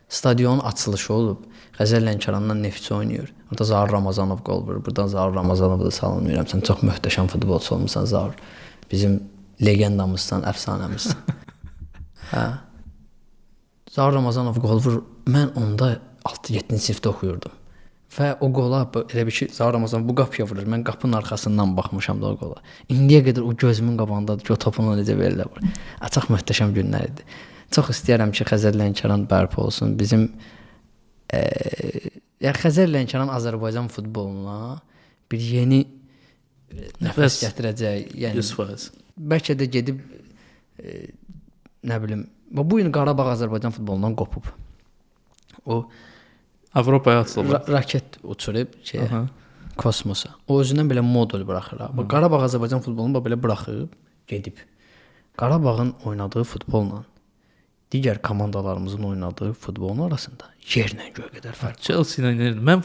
Stadionun açılışı olub. Xəzər Lənkərandan Neftçi oynayır. Orada Zaur Ramazanov qol vurur. Buradan Zaur Ramazanovu da salamlayıram. Sən çox möhtəşəm futbolçu olmusan Zaur. Bizim legendamızsan, əfsanəmizsən. Hə. Zaur Ramazanov qol vurur. Mən onda 6-7-ci sinifdə oxuyurdum. Və o qola elə bir ki, Zaur Ramazanov bu qapıya vurur. Mən qapının arxasından baxmışam da o qola. İndiyə qədər o gözümün qabağındadır ki, o topunu necə belə vurur. Çox möhtəşəm günlər idi. Çox istəyirəm ki, Xəzər Lənkəran bərpa olsun. Bizim Xəzər Lənkəran Azərbaycan futboluna bir yeni nəfəs gətirəcək. Yəni 100%. Bəlkə də gedib nə bilim, bu gün Qarabağ Azərbaycan futbolundan qopub. O Avropaya açılır. Raket uçurub şeyə, kosmosa. O özündən belə modul buraxır. Bu Qarabağ Azərbaycan futbolunu belə buraxıb gedib. Qarabağın oynadığı futbolla digər komandalarımızın oynadığı futbolun arasında yerlə göy qədər fərq var. Chelsea ilə mən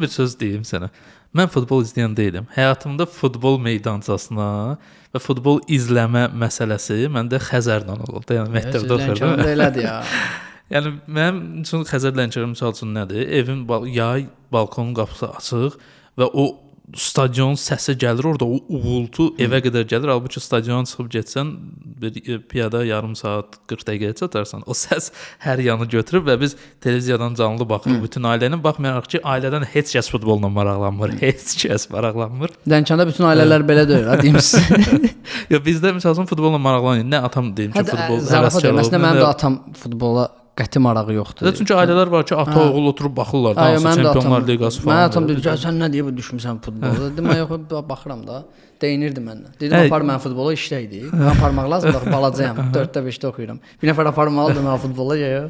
bir söz deyim sənə. Mən futbol izləyən deyiləm. Həyatımda futbol meydançasına və futbol izləmə məsələsi məndə Xəzərlə olub. Yəni məktəbdə oxuyurdum. Elədir ya. Yəni mənim üçün Xəzər Lənkəran misal üçün nədir? Evin yay balkonun qapısı açıq və o stadion səsi gəlir orada, o uğultu evə qədər gəlir. Halbuki stadiona çıxıb getsən bir piyada yarım saat 40 dəqiqəyə çatarsan. O səs hər yanı götürüb və biz televiziyadan canlı baxırıq bütün ailənin. Baxmayaraq ki, ailədən heç kəs futbolla maraqlanmır, heç kəs maraqlanmır. Lənkəranda bütün ailələr belə deyil, ha deyim sizə. Yox, bizdə misal üçün futbolla maraqlanır. Nə atam deyim ki, futbol həvəskarı olub. Əslində mənim də atam futbola qəti marağı yoxdur. Çünki ailələr var ki, ata oğul oturub baxırlar da, hansı Çempionlar Liqası falan. Mənim atam deyir ki, sən nə deyə düşmüsən futbola? Dedim, mən yox, baxıram da. Deyinirdi məndən. Dedim, apar məni futbola, işlə idi. Mən aparmaq lazımdır, axı balacayam. 4-də 5-də oxuyuram. Bir nəfər aparmalıdır məni futbola, ya.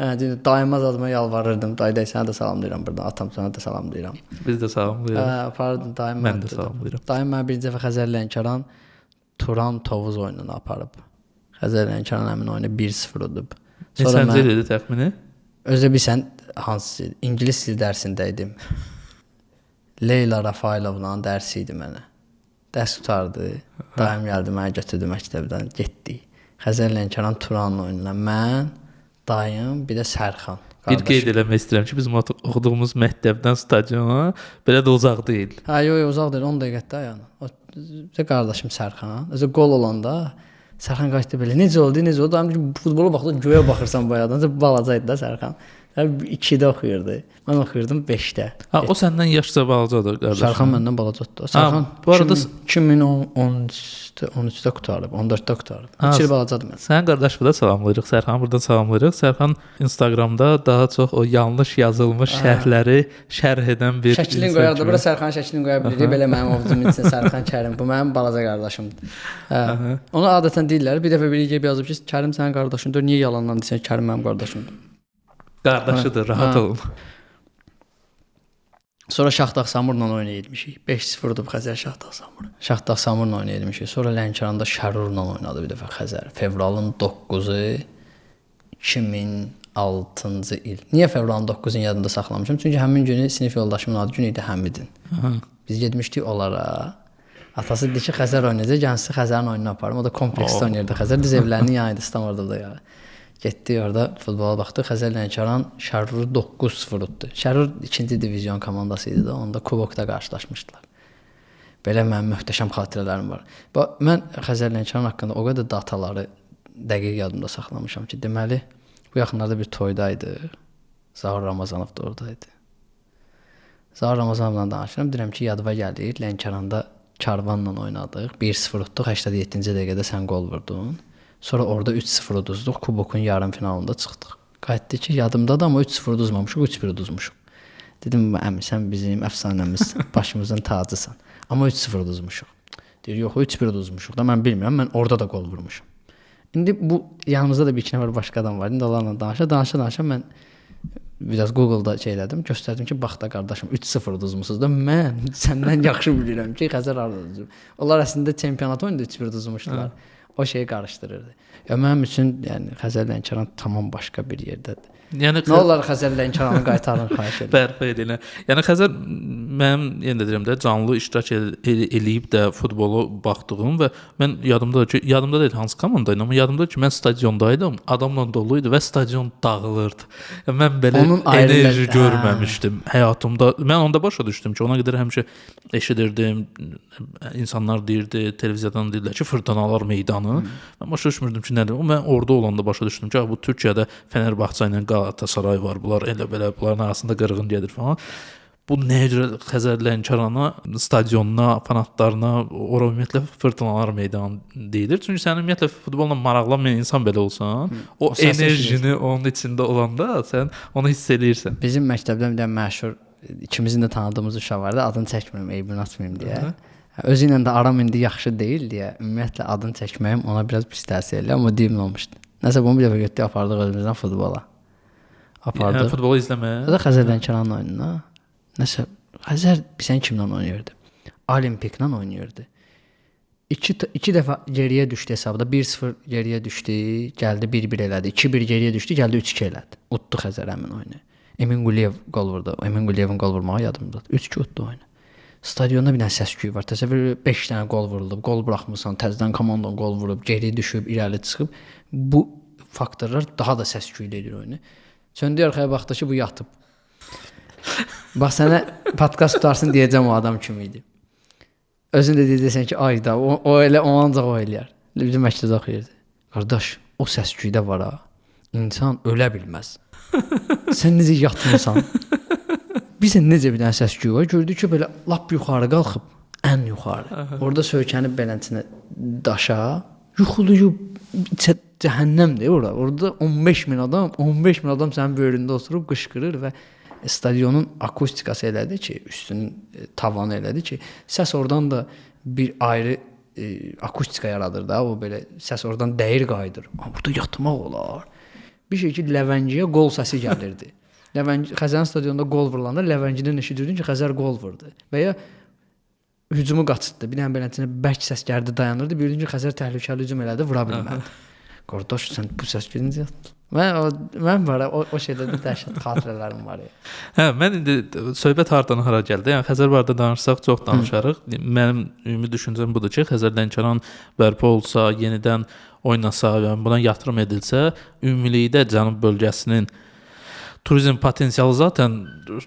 Hə, dayıma zadıma yalvarırdım. Dayı, dayı sənə də salamlayıram buradan. Atam sənə də salamlayıram. Biz də salamlayırıq. Hə, aparırdım dayım. Mən də salamlayıram. Dayım mənə bir dəfə Xəzər Lənkəran Turan Tovuz oyununa aparıb. Xəzər Lənkəran həmin oyunu 1-0 udub. Neçənci il idi təxmini? Özü bilirsən hansı ingilis dili dərsində idim. Leyla Rafailovnanın dərsi idi mənə. Dərs qurtardı. Dayım gəldi, məni götürdü məktəbdən, getdik. Xəzər Lənkəran Turanla oyununa mən, dayım, bir də Sərxan. Bir qeyd eləmək istəyirəm ki, bizim oxuduğumuz məktəbdən stadiona belə də uzaq deyil. Hə, yox, uzaq deyil, 10 dəqiqədir də yəni. O qardaşım Sərxan, özü qol olanda Sərxan qaçdı belə. Necə oldu, necə oldu? Dayım ki, futbola baxdı, göyə baxırsan bayadan. Balaca idi da Sərxan. 2-də oxuyurdu. Mən oxuyurdum 5-də. Ha, o səndən yaşca balacadır qardaşım. Sərxan məndən balacadır. Sərxan bu arada 2013-də qurtarıb, 14-də qurtarıb. 3 il balacadır məndən. Sənin qardaşını da salamlayırıq. Sərxanı buradan salamlayırıq. Sərxan Instagramda daha çox o yanlış yazılmış şərhləri şərh edən bir şəklini qoyardı. Bura Sərxan şəklini qoya bilirik. Belə mənim ovcumun içində Sərxan Kərim. Bu mənim balaca qardaşımdır. Hə. Onu adətən deyirlər. Bir dəfə biri gəlib yazıb ki, Kərim sənin qardaşındır. Niyə yalandan deyirsən Kərim mənim qardaşımdır? Qardaşıdır, rahat olun. Sonra Şaxta Samurla oynayırmışıq. 5-0 udub Xəzər Şaxta Samur. Şaxta Samurla oynayırmışıq. Sonra Lənkəranda Şərurla oynadı bir dəfə Xəzər. Fevralın 9-u 2006 2006-cı il. Niyə fevralın 9-unu yadımda saxlamışam? Çünki həmin günü sinif yoldaşımın ad günü idi, Həmidin. Aha. Biz getmişdik onlara. Atası dedi ki, Xəzər oynayacaq, gəlin sizi Xəzərin oyununa aparım. O da kompleksdə oynayırdı Xəzər. Düz evlərinin yanı idi, İstanbulda da. Getdik orada futbola baxdıq. Xəzər Lənkəran Şərrur 9-0 utdu. Şərrur 2-ci divizyon komandası idi də, onda kubokda qarşılaşmışdılar. Belə mənim möhtəşəm xatirələrim var. Bax, mən Xəzər Lənkəran haqqında o qədər dataları dəqiq yadımda saxlamışam ki, deməli bu yaxınlarda bir toyda idi. Zaur Ramazanov da oradaydı. Zaur Ramazanovla danışıram, deyirəm ki, yadıma gəlir, Lənkəranda Karvanla oynadıq. 1-0 utduq, 87-ci dəqiqədə sən qol vurdun. Sonra orada 3-0 uduzduq, kubokun yarım finalında çıxdıq. Qayıtdı ki, yadımdadır, amma 3-0 uduzmamışıq, 3-1 uduzmuşuq. Dedim, əmi, sən bizim əfsanəmizsən, başımızın tacısan. Amma 3-0 uduzmuşuq. Deyir, yox, 3-1 uduzmuşuq da, mən bilmirəm, mən orada da qol vurmuşum. İndi bu yanımızda da bir iki nəfər başqa adam var. İndi onlarla danışa mən biraz Google-da şey elədim, göstərdim ki, bax da qardaşım 3-0 uduzmusunuz da, mən səndən yaxşı bilirəm ki, Xəzər harda uduzub. Onlar əslində çempionat oyunda 3-1 uduzmuşdular. O şeyi qarışdırırdı. Ya mənim üçün, yəni Xəzər Lənkəran tamam başqa bir yerdədir. Yəni nə olar Xəzər Lənkəranı qaytarın, xahiş edirəm. Bərpa edin. Yəni Xəzər mənim yenə də deyirəm də canlı iştirak eləyib də futbolu baxdığım və mən yadımdadır ki, yadımda deyil hansı komanda idi, amma yadımdadır ki, mən stadiondaydım, adamla dolu idi və stadion dağılırdı. Yəni, mən belə onun enerji görməmişdim həyatımda. Mən onda başa düşdüm ki, ona qədər həmişə eşidirdim, insanlar deyirdi, televiziyadan deyirdilər ki, Fırtınalar meydanı. Mən başa düşmürdüm ki, nədir. Mən orada olanda başa düşdüm ki, bu Türkiyədə Fenerbahçe ilə Galatasaray var, bunlar elə belə, bunların arasında qırğın gedir falan. Bu nəyə görə Xəzər Lənkərana, stadionuna, fanatlarına, ora ümumiyyətlə Fırtınalar meydanı deyilir. Çünki sən ümumiyyətlə futbolla maraqlanmayan insan belə olsan, o enerjini onun içində olanda sən onu hiss eləyirsən. Bizim məktəbdən bir dənə məşhur, ikimizin də tanıdığımız uşaq vardı, adını çəkmirəm, eybini atmayım deyə. Özü ilə də aram indi yaxşı deyil deyə, ümumiyyətlə adını çəkməyim ona biraz pis təsir eləyir, amma deyim nə olmuşdu. Nəsə bunu bir dəfə götürdük, apardıq özümüzdən futbola. Apardıq. Yəni, futbolu izləməyə. O da Xəzər Lənkəranın oyununa. Nəsə, Xəzər bilsən kimlə oynayırdı? Olimpiklə oynayırdı. İki dəfə geriyə düşdü hesabda. 1-0 geriyə düşdü, gəldi 1-1 elədi. 2-1 geriyə düşdü, gəldi 3-2 elədi. Utdu Xəzər həmin oyunu. Emin Quliyev qol vurdu. Emin Quliyevin qol vurmağı yadımdadır. 3-2 utdu oyunu. Stadionda bir dənə səs-küy var. Təsəvvür elə 5 dənə qol vurulub, qol buraxmısan, təzədən komandan qol vurub, geri düşüb, irəli çıxıb. Bu faktorlar daha da səs-küylü edir oyunu. Söndü arxaya baxdı ki, bu yatıb. Bax sənə podkast tutarsın deyəcəm o adam kim idi. Özün də deyəcəksən ki, ay da o elə o ancaq o eləyər. Bizim məktəbdə oxuyurdu. Qardaş, o səs-küydə var ha. İnsan ölə bilməz. Sən necə yatmısan? Bizə necə bir dənə səs-küy var? Gördük ki, belə lap yuxarı qalxıb, ən yuxarı. Orada söykənib beləsinə daşa, yuxulayıb cəhənnəmdir ora. Orada 15 min adam, 15 min adam sənin böyründə oturub qışqırır və stadionun akustikası elədi ki, üstünün tavanı elədi ki, səs oradan da bir ayrı akustika yaradır da, o belə səs oradan dəyir qayıdır. Burada yatmaq olar. Bir şey ki, Ləvəngiyə qol səsi gəlirdi. Xəzərin stadionunda qol vurulanda Ləvəngidən eşidirdin ki, Xəzər qol vurdu. Və ya hücumu qaçırtdı. Bir dənə beləsinə bərk səs gəldi, dayanırdı. Bildin ki, Xəzər təhlükəli hücum elədi, vura bilmədi. Qardaş, sən bu səs gəlincə yatdın. Mən var o şeydə də dəhşət xatirələrim var ya. Hə, mən indi söhbət hardan hara gəldi? Yəni Xəzər barədə danışsaq çox danışarıq. Mənim ümumi düşüncəm budur ki, Xəzər Lənkəran bərpa olsa, yenidən oynasa, yəni buna yatırım edilsə, ümumilikdə Cənub bölgəsinin turizm potensialı zaten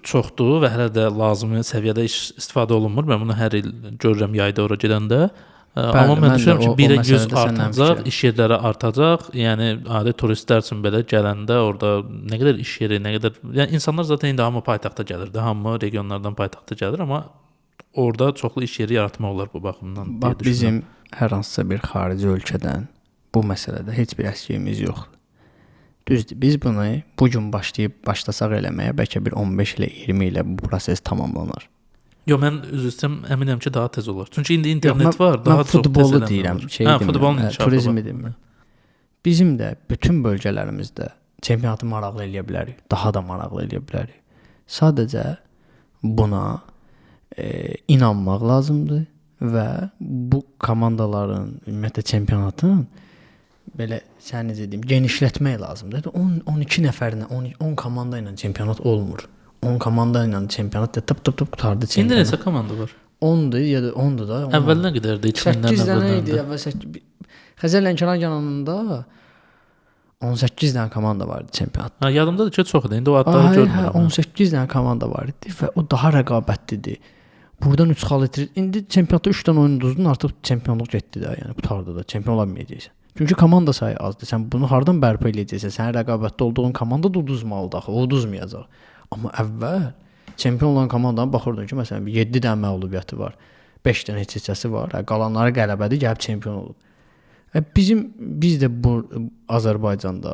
çoxdur və hələ də lazımi səviyyədə istifadə olunmur. Mən bunu hər il görürəm yayda ora gedəndə. Bəli, amma mən düşünürəm ki, 1-ə 100 artacaq, iş yerləri artacaq. Yəni adi turistlər üçün belə gələndə orada nə qədər iş yeri, nə qədər, yəni insanlar zaten indi hamı paytaxta gəlir də, hamı regionlardan paytaxta gəlir, amma orada çoxlu iş yeri yaratmaq olar bu baxımdan. Bax, bizim hər hansısa bir xarici ölkədən bu məsələdə heç bir əskiyimiz yoxdur. Düzdür, biz bunu bu gün başlayıb başlasaq eləməyə, bəlkə bir 15 ilə 20 ilə bu proses tamamlanar. Yox, mən üzr istəyirəm, əminəm ki, daha tez olar. Çünki indi internet yox, var, daha çox tez futbolu deyirəm, şey demirəm, futbolun inkişafı, turizmi demirəm. Bizim də bütün bölgələrimizdə çempionatı maraqlı eləyə bilərik, daha da maraqlı eləyə bilərik. Sadəcə buna inanmaq lazımdır və bu komandaların, ümumiyyətlə çempionatın belə sən necə deyim, genişlətmək lazımdır. 10 12 nəfərlə, 10 komanda ilə çempionat olmur. 10 komanda ilə çempionat da tıp tıp tıp qurtardı İndi çempionat. neçə komanda var? 10-dur ya da 10-dur da. 10. Əvvəl nə qədərdir? 2000-dən 8 dənə əvvəl. idi. Əvvəl 8. Xəzər Lənkəran yanında 18 dənə komanda var idi çempionatda. Ha, yadımdadır ki, çox idi. İndi o adları Ay, hə, görmürəm. 18 dənə komanda var idi və o daha rəqabətlidir. Buradan 3 xal itirir. İndi çempionatda 3 dənə oyun uduzdun, artıq çempionluq getdi də, yəni qurtardı da. Çempion ola bilməyəcəksən. Çünki komanda sayı azdır. Sən bunu hardan bərpa eləyəcəksən? Sənin rəqabətdə olduğun komanda da uduzmalıdır axı, o uduzmayacaq. Amma əvvəl çempion olan komandanı baxırdın ki, məsələn, 7 dənə məğlubiyyəti var, 5 dənə heç heçəsi var. Hə, qalanları qələbədir, gəlib çempion olub. Biz də bu Azərbaycanda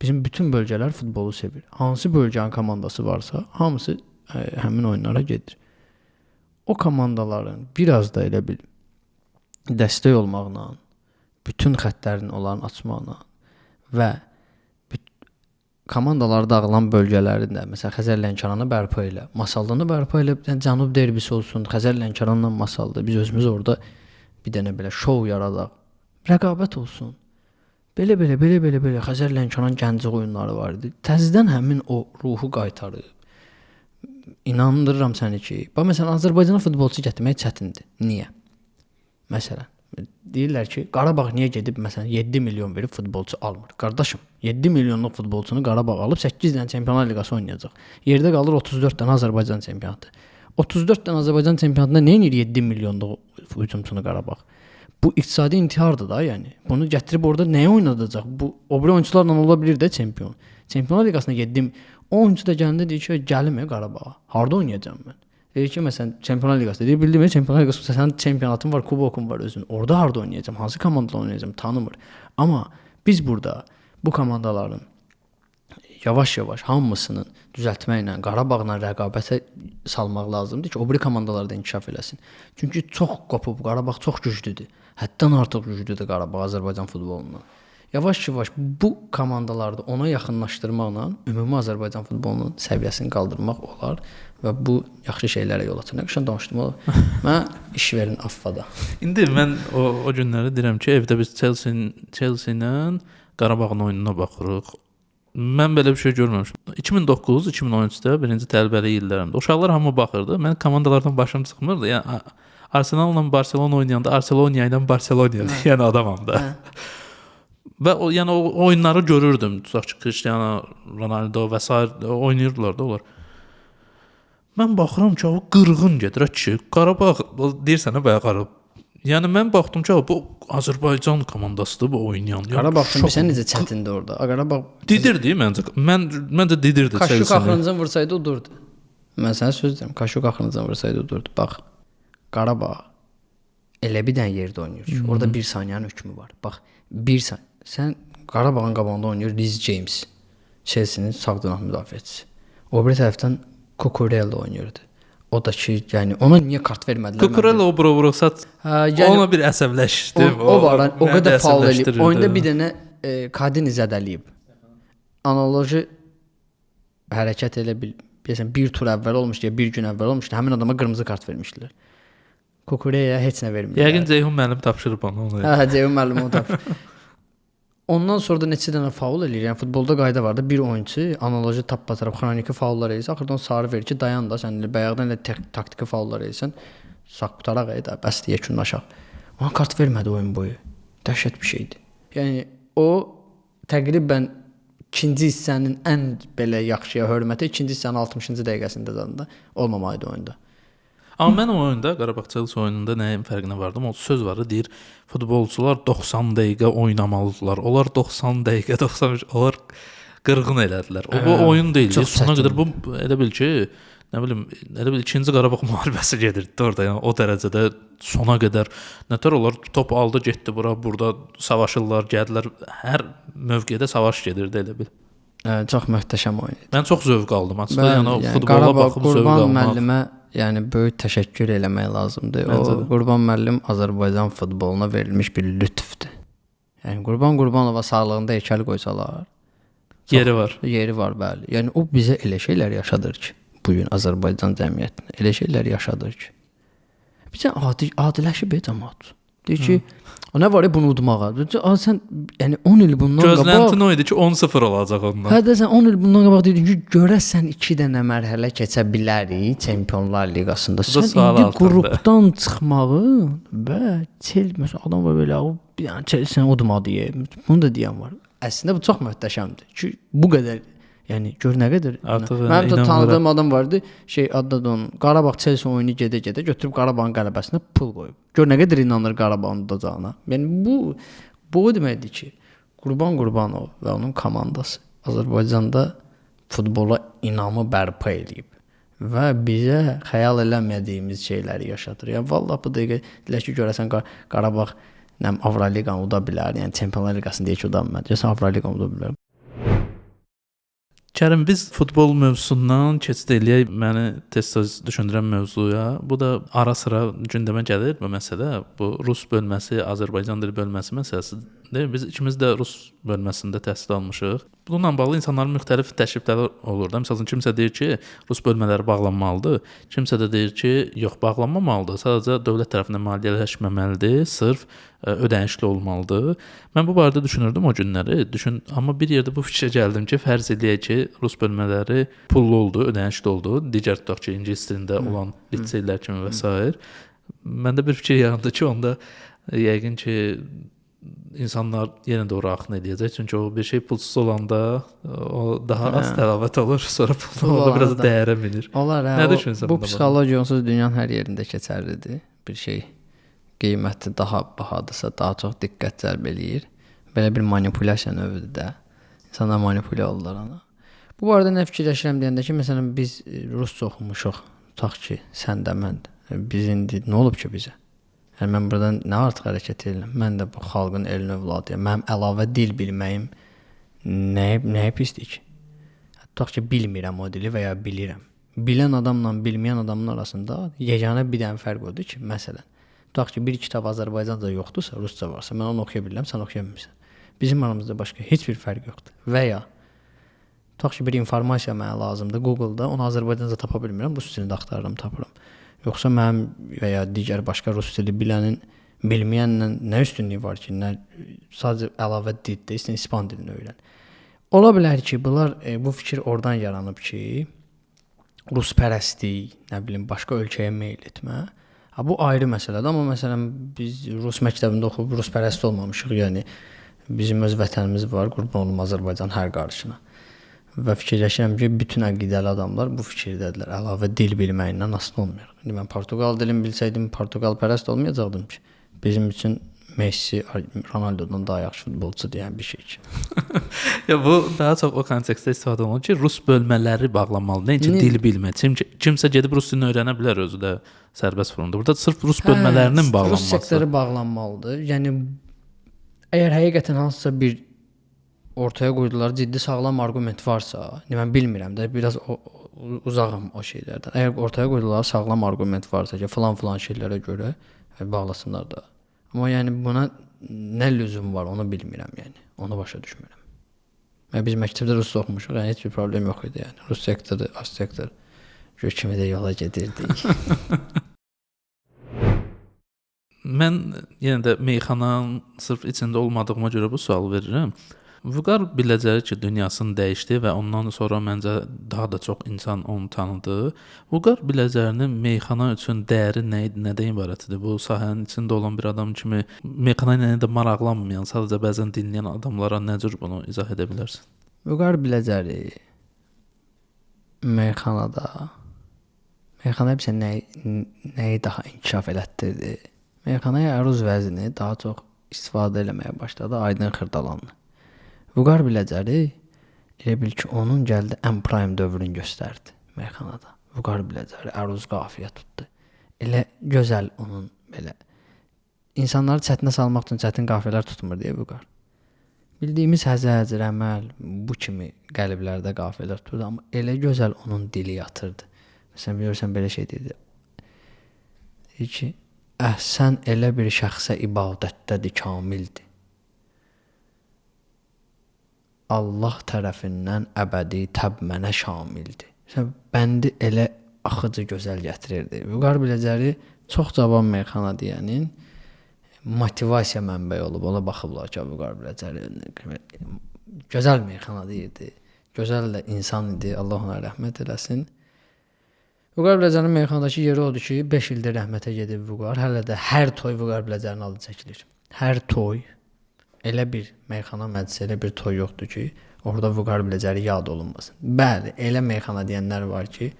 bizim bütün bölgələr futbolu sevir. Hansı bölgənin komandası varsa, hamısı həmin oyunlara gedir. O komandaların biraz da elə bil dəstək olmaqla, bütün xəttlərin onların açmaqla və komandalar dağılan bölgələrində, məsələn, Xəzər Lənkəranı bərpa elə, Masallını bərpa elə, bir dənə Cənub derbisi olsun, Xəzər Lənkəranla Masalda biz özümüz orada bir dənə belə şou yaradaq. Rəqabət olsun. Belə belə belə belə belə Xəzər Lənkəran Gəncə oyunları var idi. Təzədən həmin o ruhu qaytarıb. İnandırıram səni ki, bax məsələn Azərbaycana futbolçu gətirmək çətindir. Niyə? Məsələn, deyirlər ki, Qarabağ niyə gedib məsələn 7 milyon verib futbolçu almır? Qardaşım, 7 milyonluq futbolçunu Qarabağ alıb 8 dənə Çempionlar Liqası oynayacaq. Yerdə qalır 34 dənə Azərbaycan çempionatı. 34 dənə Azərbaycan çempionatında nə edir 7 milyonluq hücumçunu Qarabağ? Bu iqtisadi intihardır da, yəni. Bunu gətirib orada nəyə oynadacaq? Bu o biri oyunçularla ola bilər də çempion. Çempionlar Liqasına 7 o oyunçu da gələndə deyir ki, gəlim Qarabağa. Harda oynayacağam mən? Deyir ki, məsələn, Çempionlar Liqası. Deyir, bildim, Çempionlar Liqası sənin çempionatın var, kubokun var özünün. Orada harda oynayacağam? Hansı komandada oynayacağam? Tanımır. Amma biz burada bu komandaların yavaş-yavaş hamısının düzəltməklə, Qarabağla rəqabətə salmaq lazımdır ki, o biri komandalar da inkişaf eləsin. Çünki çox qopub, Qarabağ çox güclüdür. Həddən artıq güclüdür Qarabağ Azərbaycan futbolundan. Yavaş-yavaş bu komandaları da ona yaxınlaşdırmaqla ümumi Azərbaycan futbolunun səviyyəsini qaldırmaq olar və bu yaxşı şeylərə yol açar. Nə qəşəng danışdım oğlum. Mənə iş verin AFFA-da. İndi mən o günləri deyirəm ki, evdə biz Chelsea ilə Qarabağın oyununa baxırıq. Mən belə bir şey görməmişəm. 2009-2013-də birinci tələbəlik illərimdə uşaqlar hamı baxırdı. Mən komandalardan başım çıxmırdı. Yəni Arsenalla Barcelona oynayanda Arselonia ilə Barcelona deyən adamam da. Və o yəni o oyunları görürdüm. Tutaq ki, Cristiano Ronaldo və sair oynayırdılar da onlar. Mən baxıram ki, o qırğın gedir ki, Qarabağ deyirsən bayaq Qarabağ. Yəni mən baxdım ki, bu Azərbaycan komandasıdır bu oynayan. Yəni, Qarabağ üçün bilsən necə çətindir orada. Qarabağ didirdi məncə. Məncə didirdi Kaşuk Chelsea-ni. axırıncı vursaydı udurdu. Mən sənə söz deyirəm. Kaşuk axırıncı vursaydı udurdu. Bax, Qarabağ elə bir dənə yerdə oynayır ki, orada bir saniyənin hökmü var. Bax, bir saniyə. Sən Qarabağın qabağında oynayır Reece James. Chelsea-nin sağ cinah müdafiəçisi. O biri tərəfdən Cucurella oynayırdı. O da ki, yəni ona niyə kart vermədilər? mən Cucurella o bura vurursat Hə, yəni ona bir əsəbləşdim. o var, o məni qədər faul eləyib. əsəbləşdirirdi. Oyunda bir dənə Kadini zədələyib. Analoji hərəkət elə bil, deyəsən bir tur əvvəl olmuşdu, ya bir gün əvvəl olmuşdu. Həmin adama qırmızı kart vermişdilər. Kukureyaya heç nə vermirlər. Yəqin Ceyhun müəllim tapşırıb onu. Ona. Hə, Ceyhun müəllim onu tapşırıb. Ondan sonra da neçə dənə faul eləyir. Yəni futbolda qayda var da, bir oyunçu analoji tap batarıb xroniki faullar eləyirsə, axırda onu sarı verir ki, dayan da sən elə bayaqdan elə taktiki faullar eləyirsən, sağ qutaraq da, bəsdir yekunlaşaq. Ona kart vermədi oyun boyu. Dəhşət bir şeydir. Yəni o təqribən ikinci hissənin ən belə yaxşıya hörməti ikinci hissənin 60-cı dəqiqəsində də olmamalıydı oyunda. Amma mən o oyunda Qarabağ Chelsea oyununda nəyin fərqinə vardım? O söz var, deyir, futbolçular 90 dəqiqə oynamalıdılar. Onlar 90 dəqiqə, 95, onlar qırğın elədilər. O bu oyun deyil. çox Sona çətin. qədər bu elə bil ki, nə bilim, elə bil ikinci Qarabağ müharibəsi gedirdi orada. Yəni o dərəcədə sona qədər nətər onlar top aldı, getdi bura, burada savaşırlar, gəldilər. Hər mövqedə savaş gedirdi elə bil. Çox möhtəşəm oyun idi. Mən çox zövq aldım. Açıqda Bəli, yəni o yəni futbola Qarabağ baxıb zövq Qurban almaq. müəllimə yəni böyük təşəkkür eləmək lazımdır. Məncə O də. Qurban müəllim Azərbaycan futboluna verilmiş bir lütfdür. Yəni Qurban Qurbanova sağlığında heykəl qoysalar, Yeri var. yeri var bəli. Yəni o bizə elə şeylər yaşadır ki, bu gün Azərbaycan cəmiyyətinə elə şeylər yaşadır ki. Bizə adiləşib cəmaət. Deyir ki, O nə var ya bunu udmağa? Sən yəni 10 il bundan qabaq gözləntin o idi ki 10-0 olacaq ondan. Hə də sən 10 il bundan qabaq dedin ki, görəsən 2 dənə mərhələ keçə bilərik Çempionlar Liqasında. Sən indi qrupdan çıxmağı və məsələn adam var belə, yəni Chelsea udma deyə. Bunu da deyən var. Əslində bu çox möhtəşəmdir. Ki bu qədər, yəni gör nə qədər. Artıq mənim də tanıdığım adam vardı, şey adda da onun Qarabağ Chelsea oyunu gedə-gedə götürüb Qarabağın qələbəsinə pul qoyub. Gör nə qədər inanır Qarabağın udacağına. Yəni bu o deməkdir ki, Qurban Qurbanov və onun komandası Azərbaycanda futbola inamı bərpa eləyib və bizə xəyal eləmədiyimiz şeyləri yaşadır. Yəni vallah bu dəqiqə deyirlər ki, görəsən Qarabağ nə Avroliqanı uda bilər, yəni Çempionlar Liqasını deyir ki, uda bilməz. Görəsən Avroliqanı uda bilər. Kərim, biz futbol mövzusundan keçid eləyək məni tez-tez düşündürən mövzuya. Bu da ara-sıra gündəmə gəlir bu məsələ. Bu rus bölməsi, Azərbaycan dili bölməsi məsələsidir. Biz ikimiz də rus bölməsində təhsil almışıq. Bununla bağlı insanların müxtəlif təklifləri olur da. Məsəl üçün kimsə deyir ki, rus bölmələri bağlanmalıdır. Kimsə də deyir ki, yox, bağlanmamalıdır. Sadəcə dövlət tərəfindən maliyyələşməməlidir, sırf ödənişli olmalıdır. Mən bu barədə düşünürdüm o günləri. Amma bir yerdə bu fikrə gəldim ki, fərz eləyək ki, rus bölmələri pullu oldu, ödənişli oldu. Digər tutaq ki, ingilis dilində olan liseylər kimi və s. Məndə bir fikir yarandı ki, onda yəqin ki insanlar yenə də ora axın eləyəcək. Çünki o bir şey pulsuz olanda o daha az təlavət olur, sonra pullu olanda biraz dəyərə minir. Olar, hə. Nə düşünürsən? Bu psixologiya onsuz dünyanın hər yerində keçərlidir. Bir şey qiyməti daha bahadırsa, daha çox diqqət cəlb eləyir. Belə bir manipulyasiya növüdür də. İnsanlar manipulyasiya olurlar ona. Bu barədə nə fikirləşirəm deyəndə ki, məsələn biz rusca oxumuşuq. Tutaq ki, sən də mən də. Biz indi nə olub ki bizə? Yəni mən buradan nə artıq hərəkət edirəm? Mən də bu xalqın elin övladıyam. Mənim əlavə dil bilməyim nəyə pisdir ki? Tutaq ki, bilmirəm o dili və ya bilirəm. Bilən adamla bilməyən adamın arasında yeganə bir dənə fərq odur ki, məsələn, tutaq ki, bir kitab Azərbaycanca yoxdursa, rusca varsa, mən onu oxuya bilirəm, sən oxuya bilmirsən. Bizim aramızda başqa heç bir fərq yoxdur. Və ya tutaq ki, bir informasiya mənə lazımdır Google-da, onu Azərbaycanca tapa bilmirəm, rus dilində axtarıram, tapıram. Yoxsa mənim və ya digər başqa rus dili bilənin bilməyənlə nə üstünlüyü var ki, nə sadəcə əlavə dildə, istəyən ispan dilini öyrən. Ola bilər ki, bunlar bu fikir oradan yaranıb ki, ruspərəstlik, nə bilim, başqa ölkəyə meyl etmə. Ha, bu ayrı məsələdir, amma məsələn biz rus məktəbində oxuyub ruspərəst olmamışıq, yəni bizim öz vətənimiz var, qurban olum Azərbaycan hər qarışına. Və fikirləşirəm ki, bütün əqidəli adamlar bu fikirdədirlər. Əlavə dil bilməyindən asılı olmayaraq. İndi mən Portuqal dilini bilsəydim, Portuqalpərəst olmayacaqdım ki. Bizim üçün Messi, Ronaldodan daha yaxşı futbolçu deyən bir şey ki. Ya bu daha çox o kontekstdə istifadə olunur ki, rus bölmələri bağlanmalıdır. Nəinki dil bilmə. Kimsə gedib rus dilini öyrənə bilər özü də sərbəst formada. Burada sırf rus bölmələrinin bağlanması. Rus sektoru bağlanmalıdır. Yəni əgər həqiqətən hansısa bir ortaya qoydular ciddi sağlam arqument varsa, mən bilmirəm də, biraz uzağam o şeylərdən. Əgər ortaya qoydular sağlam arqument varsa ki, filan-filan şeylərə görə bağlasınlar da. Amma yəni buna nə lüzum var, onu bilmirəm yəni. Onu başa düşmürəm. Yəni biz məktəbdə rusca oxumuşuq, yəni heç bir problem yox idi yəni. Rus sektoru, az sektor gör kimi də yola gedirdik. Mən yenə də meyxananın sırf içində olmadığıma görə bu sualı verirəm. Vüqar Biləcəri ki, dünyasını dəyişdi və ondan sonra məncə daha da çox insan onu tanıdı. Vüqar Biləcərinin meyxana üçün dəyəri nə idi, nədən ibarət idi? Bu sahənin içində olan bir adam kimi meyxana ilə də maraqlanmayan, sadəcə bəzən dinləyən adamlara nə cür bunu izah edə bilərsən? Vüqar Biləcəri meyxanada, meyxana bizə nəyi daha inkişaf elətdirdi? Meyxanaya əruz vəzini daha çox istifadə eləməyə başladı Aydın Xırdalanlı. Vüqar Biləcəri elə bil ki, onun gəldi ən prime dövrünü göstərdi meyxanada. Vüqar Biləcəri əruz qafiyə tutdu. Elə gözəl onun belə. İnsanları çətinə salmaq üçün çətin qafiyələr tutmur deyə Vüqar. Bildiyimiz həzəc, rəməl bu kimi qəliblərdə qafiyələr tuturdu, amma elə gözəl onun dili yatırdı. Məsələn, bilirsən belə şey deyirdi. Deyir ki, əhsən elə bir şəxsə ibadətdədir, kamildir. Allah tərəfindən əbədi təb mənə şamildir. Bəndi elə axıcı gözəl gətirirdi. Vüqar Biləcəri çox cavan meyxana deyənin motivasiya mənbəyi olub. Ona baxıblar ki, Vüqar Biləcəri gözəl meyxana deyirdi. Gözəl də insan idi. Allah ona rəhmət eləsin. Vüqar Biləcərinin meyxanadakı yeri odur ki, 5 ildir rəhmətə gedib Vüqar. Hələ də hər toy Vüqar Biləcərinin adı çəkilir. Hər toy elə bir meyxana məclisi, elə bir toy yoxdur ki, orada Vüqar Biləcəri yad olunmasın. Bəli, elə meyxana deyənlər var ki,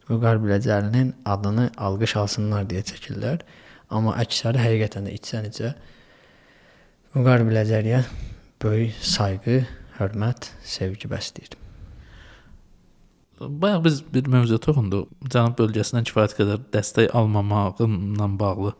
Vüqar Biləcərinin adını alqış alsınlar deyə çəkirlər. Amma əksəri həqiqətən də içsən içə Vüqar Biləcəriyə böyük sayğı, hörmət, sevgi bəsləyir. Bayaq biz bir mövzuya toxunduq. Cənub bölgəsindən kifayət qədər dəstək almamağınla bağlı.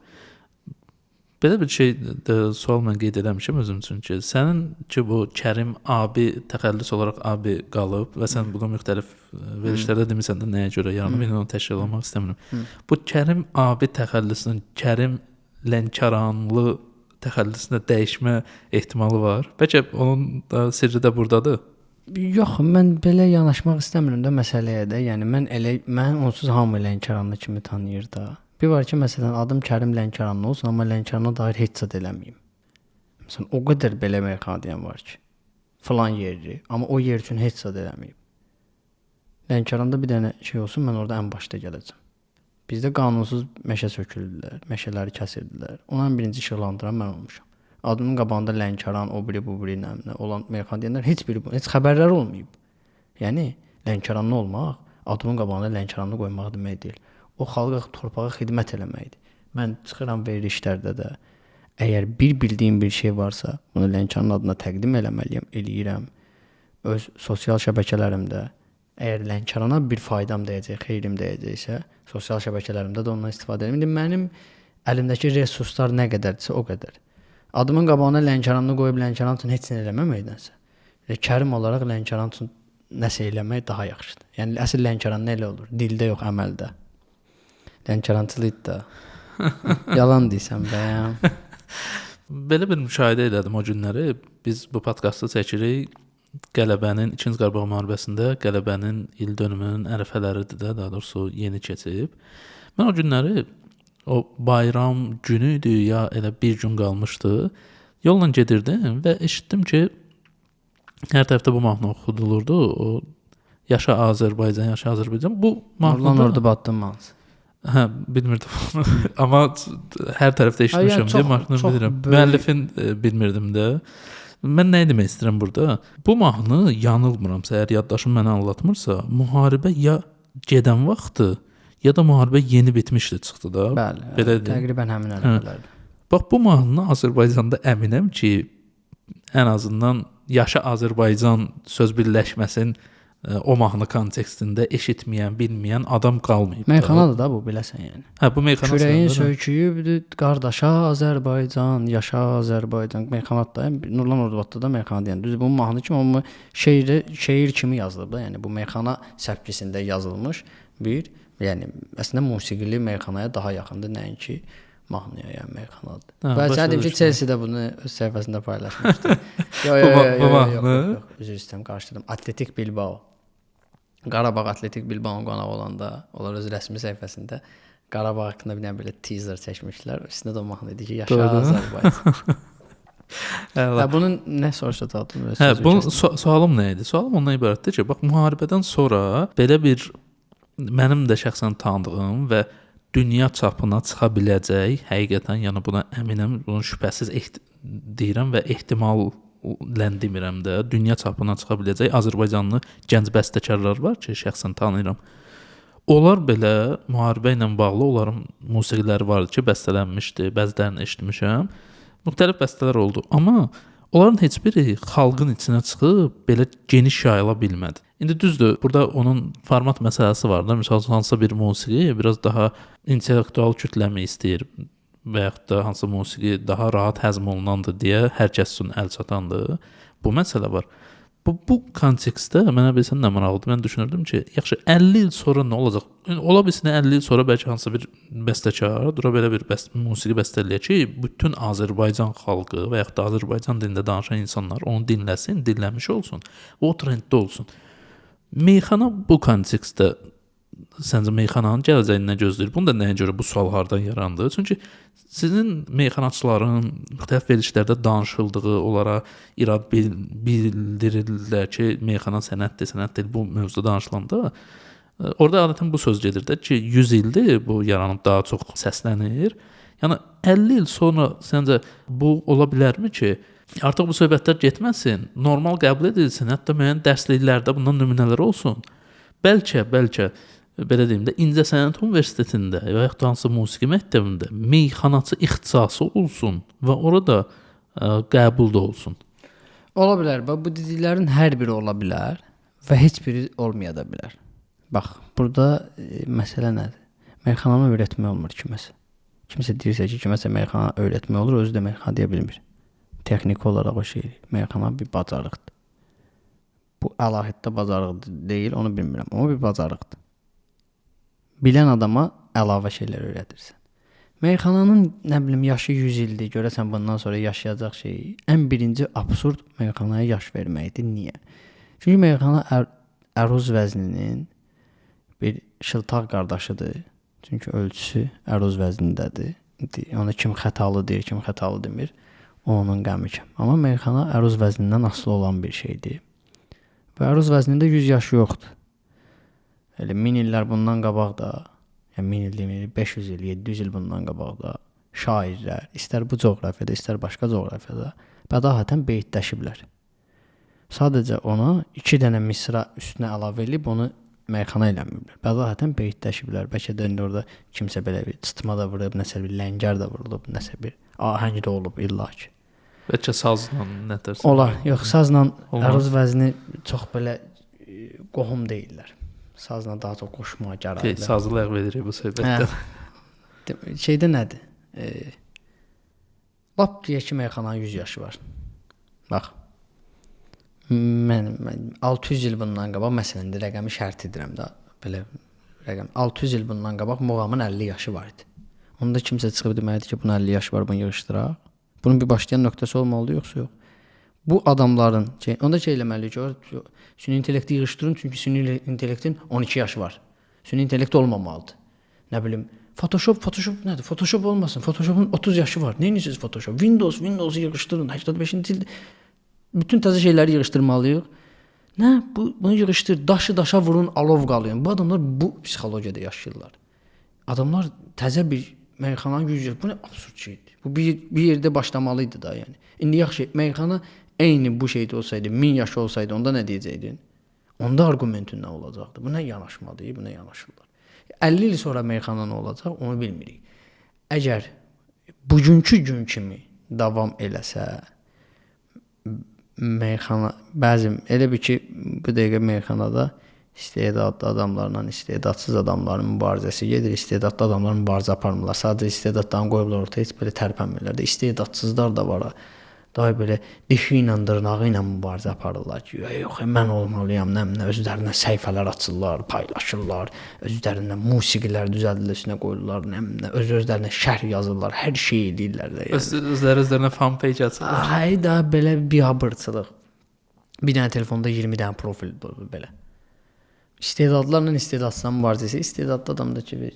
Belə bir şey də sual mən qeyd eləmişəm özüm üçün ki, sənin ki bu Kərim abi təxəllüs olaraq abi qalıb və sən bunu müxtəlif verilişlərdə demisən də nəyə görə yaranıb, indi onu təkrar eləmək istəmirəm. Bu Kərim abi təxəllüsünün Kərim Lənkəranlı təxəllüsünə dəyişmə ehtimalı var. Bəlkə onun da sirri də burdadır. Yox, mən belə yanaşmaq istəmirəm də məsələyə də. Yəni mən onsuz hamı Lənkəranlı kimi tanıyır da. Bir var ki, məsələn, adım Kərim Lənkəranlı olsun, amma Lənkərana dair heç zad eləməyim. Məsələn, o qədər belə meyxana deyən var ki, filan yerli, amma o yer üçün heç zad eləməyib. Lənkəranda bir dənə şey olsun, mən orada ən başda gələcəm. Bizdə qanunsuz meşə söküldülər, meşələri kəsirdilər. Ona ən birinci işıqlandıran mən olmuşam. Adımın qabağında Lənkəran, o biri, bu biri, nə olan meyxana deyənlər heç biri, heç xəbərləri olmayıb. Yəni, Lənkəranlı olmaq, adımın qabağında Lənkəranlı qoymaq demək deyil. O xalqa, torpağa xidmət eləməkdir. Mən çıxıram verilişlərdə də, əgər bir bildiyim bir şey varsa, bunu Lənkəranın adına təqdim eləməliyəm, eləyirəm. Öz sosial şəbəkələrimdə, əgər Lənkərana bir faydam dəyəcək, xeyrim dəyəcəksə, sosial şəbəkələrimdə də ondan istifadə edirəm. İndi mənim əlimdəki resurslar nə qədərdirsə, o qədər. Adımın qabağına Lənkəranlı qoyub Lənkəran üçün heç nə eləməməkdənsə, Kərim olaraq Lənkəran üçün nəsə eləmək daha yaxşıdır. Yəni, əsl Lənkəran nə elə olur? Dildə yox, əməldə. Lənkərançılıydı da. Yalan deyirsən bəyəm. Belə bir müşahidə elədim o günləri. Biz bu podkastı çəkirik. Qələbənin 2-ci Qarabağ müharibəsində qələbənin il dönümünün ərəfələridir də, daha doğrusu yeni keçib. Mən o günləri o bayram günü idi ya elə bir gün qalmışdı. Yolla gedirdim və eşitdim ki, hər tərəfdə bu mahnı oxudulurdu. O Yaşa Azərbaycan, yaşa Azərbaycan. Bu mahnıda Nurlan Ordubatdın mahnısı. Hə, bilmirdim onu. Amma hər tərəfdə eşitmişəm deyə mahnını bilirəm. Müəllifin bilmirdim də. Mən nə demək istəyirəm burada? Bu mahnı yanılmıramsa, əgər yaddaşım mənə aldatmırsa, müharibə ya gedən vaxtı, ya da müharibə yeni bitmişdi çıxdı da. Bəli, bəli, təqribən həmin ərəfələrdir. Bax, bu mahnını Azərbaycanda əminəm ki, ən azından Yaşa Azərbaycan söz birləşməsin o mahnı kontekstində eşitməyən, bilməyən adam qalmayıb. Meyxanadır da bu, biləsən yəni. Hə, bu meyxana. Kürəyin söyküyübdür, qardaşa Azərbaycan, yaşa Azərbaycan. Meyxanadır da, Nurlan Ordubatda da meyxana deyən. Düzdür, bu mahnı kimi, amma şeir kimi yazılıb da. Yəni, bu meyxana səpkisində yazılmış bir, yəni, əslində musiqili meyxanaya daha yaxındır, nəinki mahnıya, yəni meyxanadır. Və sən deyim ki, Chelsea də bunu öz səhifəsində paylaşmışdı. Yox, üzr istəyirəm, qarışdırdım. Atletik Bilbao. Qarabağ Atletik Bilbao'nun qonağı olanda onlar öz rəsmi səhifəsində Qarabağ haqqında bir dənə belə teaser çəkmişlər. Üstündə də o mahnı idi ki, yaşa Azərbaycan. Hə, bunun nə soruşacaqdım? Hə, bunun sualım nə idi? Sualım ondan ibarətdir ki, bax, müharibədən sonra belə bir mənim də şəxsən tanıdığım və dünya çapına çıxa biləcək, həqiqətən, yəni buna əminəm, bunu şübhəsiz deyirəm və ehtimal ləndirmirəm də, dünya çapına çıxa biləcək Azərbaycanlı gənc bəstəkarlar var ki, şəxsən tanıyıram. Onlar belə müharibə ilə bağlı onların musiqiləri vardı ki, bəstələnmişdi, bəzilərini eşitmişəm. Müxtəlif bəstələr oldu, amma onların heç biri xalqın içinə çıxıb belə geniş yayıla bilmədi. İndi düzdür, burada onun format məsələsi var da, misal üçün, hansısa bir musiqi biraz daha intellektual kütləmi istəyir və yaxud da hansı musiqi daha rahat həzm olunandır deyə hər kəs üçün əl çatandır. Bu məsələ var. Bu kontekstdə mənə bilsən nə maraqlıdır. Mən düşünürdüm ki, yaxşı 50 il sonra nə olacaq? Yəni, ola bilsin 50 il sonra bəlkə hansısa bir bəstəkar dura belə bir musiqi bəstələyə ki, bütün Azərbaycan xalqı və yaxud da Azərbaycan dilində danışan insanlar onu dinləsin, dinləmiş olsun, o trenddə olsun. Meyxana bu kontekstdə Səncə meyxananın gələcəyini nə gözləyir? Bunu da nəyə görə bu sual hardan yarandı? Çünki sizin meyxanaçıların müxtəlif verilişlərdə danışıldığı, onlara irad bildirirlər ki, meyxana sənətdir, sənət deyil bu mövzuda danışılanda orada adətən bu söz gedir də ki, 100 ildir bu yaranıb daha çox səslənir. Yəni 50 il sonra səncə bu ola bilərmi ki, artıq bu söhbətlər getməsin, normal qəbul edilsin, hətta müəyyən dərsliklərdə bundan nümunələr olsun. Bəlkə belə deyim də, İncəsənət Universitetində və yaxud da hansısa musiqi məktəbində meyxanaçı ixtisası olsun və orada qəbul da olsun. Ola bilər. Bax, bu dediklərin hər biri ola bilər və heç biri olmaya da bilər. Bax, burada məsələ nədir? Meyxananı öyrətmək olmur kiməsə. Kimsə deyirsə ki, kiməsə meyxana öyrətmək olur, özü də meyxana deyə bilmir. Texniki olaraq o şey, meyxana bir bacarıqdır. Bu əlahiddə bacarıq deyil, onu bilmirəm, amma bir bacarıqdır. Bilən adama əlavə şeylər öyrədirsən. Meyxananın, nə bilim, yaşı 100 ildir, görəsən bundan sonra yaşayacaq şey. Ən birinci absurd meyxanaya yaş verməkdir. Niyə? Çünki meyxana əruz vəzninin bir şıltaq qardaşıdır. Çünki ölçüsü əruz vəznindədir. Onu kim xətalı deyir, kim xətalı demir, o onun qəmi kəm. Amma meyxana əruz vəznindən asılı olan bir şeydir. Və əruz vəznində 100 yaşı yoxdur. Elə 1000 illər bundan qabaq da, yəni 1000 il deməyək, 500 il, 700 il bundan qabaq da şairlər, istər bu coğrafiyada, istər başqa coğrafiyada bədahətən beytləşiblər. Sadəcə ona 2 dənə misra üstünə əlavə eləyib onu meyxana eləməyiblər. Bədahətən beytləşiblər. Bəlkə də indi orada kimsə belə bir çıtma da vurub, nəsə bir ləngər də vurulub, nəsə bir ahəng də olub illa ki. Bəlkə sazla nətərsə. Olar. Yox, sazla əruz vəzni çox belə qohum deyillər. Sazla daha çox qoşmağa gərəklər. Sazı ləğv edirik bu söhbətdə. Şeydə nədir? Lap deyək ki, meyxananın 100 yaşı var. Bax, mən 600 il bundan qabaq, məsələn, rəqəmi şərt edirəm də, belə rəqəm. 600 il bundan qabaq muğamın 50 yaşı var idi. Onda kimsə çıxıb deməlidir ki, bunun 50 yaşı var, bunu yığışdıraq. Bunun bir başlayan nöqtəsi olmalıdır, yoxsa yox? Bu adamların, onda şey eləməliyik ki, süni intellekti yığışdırın, çünki süni intellektin 12 yaşı var. Süni intellekt olmamalıdır. Nə bilim, Photoshop nədir? Photoshop olmasın. Photoshopun 30 yaşı var. Nə edirsiniz Photoshop? Windowsu yığışdırın. 85-ci ildə bütün təzə şeyləri yığışdırmalıyıq. Nə? Bunu yığışdır. Daşı daşa vurun, alov qalıyın. Bu adamlar bu psixologiyada yaşayırlar. Adamlar təzə bir meyxananın 100 yaşı. Bu nə absurd şeydir. Bu bir yerdə başlamalıydı da yəni. İndi yaxşı, meyxana eyni bu şeydə olsaydı, 1000 yaşı olsaydı, onda nə deyəcəydin? Onda arqumentin nə olacaqdı? Bu nə yanaşmadır, bu nə yanaşırlar? 50 il sonra meyxana nə olacaq, onu bilmirik. Əgər bugünkü gün kimi davam eləsə, meyxana, bəzi, elə bir ki, bu dəqiqə meyxanada istedadlı adamlarla istedadsız adamların mübarizəsi gedir, istedadlı adamların mübarizə aparmırlar. Sadəcə istedadlarını qoyublar ortaya, heç belə tərpənmirlər də. İstedadsızlar da var. Daha belə dişi ilə, dırnağı ilə mübarizə aparırlar ki, yox, mən olmalıyam, nə özlərinə səhifələr açırlar, paylaşırlar, özlərinə musiqilər düzəldirlər, üstünə qoyurlar, nə öz-özlərinə şərh yazırlar, hər şey eləyirlər də. Yəni. Özləri özlərinə fan page açırlar. Ay da belə biabırçılıq. Bir dənə telefonda 20 dənə profil belə. İstedadlarla istedadsızların mübarizəsi, istedadlı adam da ki,